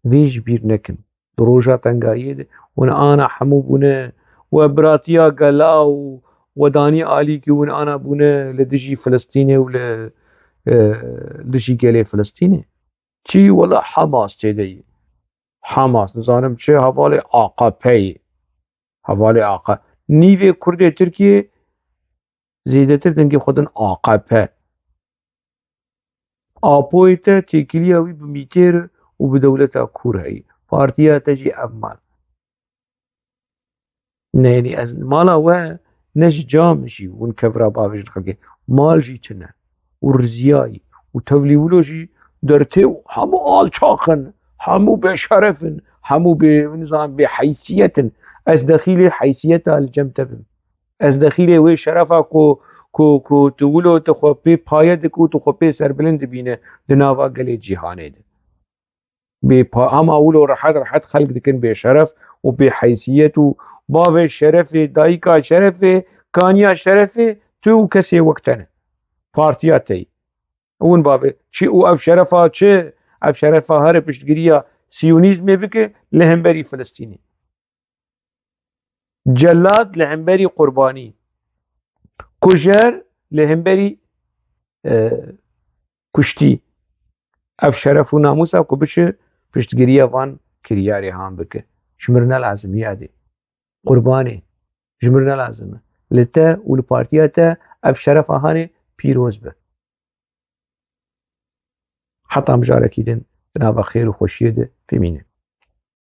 Vê ji bîr nekin. Di roja tengayiyê de hûn ana hemû bûne we biratiya gela û we danî alîkî hûn ana bûne li dijî Filistînê û li, e, dijî gelê Filistînê. Çi wela Hamas tê de ye. Hamas, nizanim çi, hevalê A K P ye. Hevalê A K P. Nîvê Kurdê Tirkiyê zêdetir dengê xwe din A K P. Apoyê te têkiliya wî bi mîtêr û bi dewleta kûr heye. Partiya te jî ev mal. Neyni ez mala we ne ji cam jî hûn kevra bavêjin xelkê. Mal jî tune û riziyayî û tevlî wilo jî dertê û hemû alçax in, hemû bêşeref in, hemû bê, nizan, bêheysiyet in. Ez dexîlê heysiyeta li cem te bim. Ez dexîlê wê şerefa ku, ku, ku tu wilo tu xwe pê paye dike û tu xwe pê serbilind dibîne di nava gelê cîhanê de. Bê pa-, hema wilo rehet rehet xelk dikin bêşeref û bêheysiyet û bavê şerefê, dayika şerefê, kaniya şerefê tu û kesê wek te ne. Partiya te yî. Hûn bavê çi û ev şerefa çi? Ev şerefa here piştgiriya siyonîzmê bike li hemberî Filistînê. Cellat li hemberî qurbanî. Kujer li hemberî, e, kuştî. Ev şeref û namûsa ku biçe piştgiriya van kiryarê han bike. Ji mir ne lazim yadê. Qurbanê. Ji mir ne lazim e. Li te û li partiya te ev şerefa hanê pîroz be. Heta mijarekî din di nava xêr û xweşiyê de bimînin.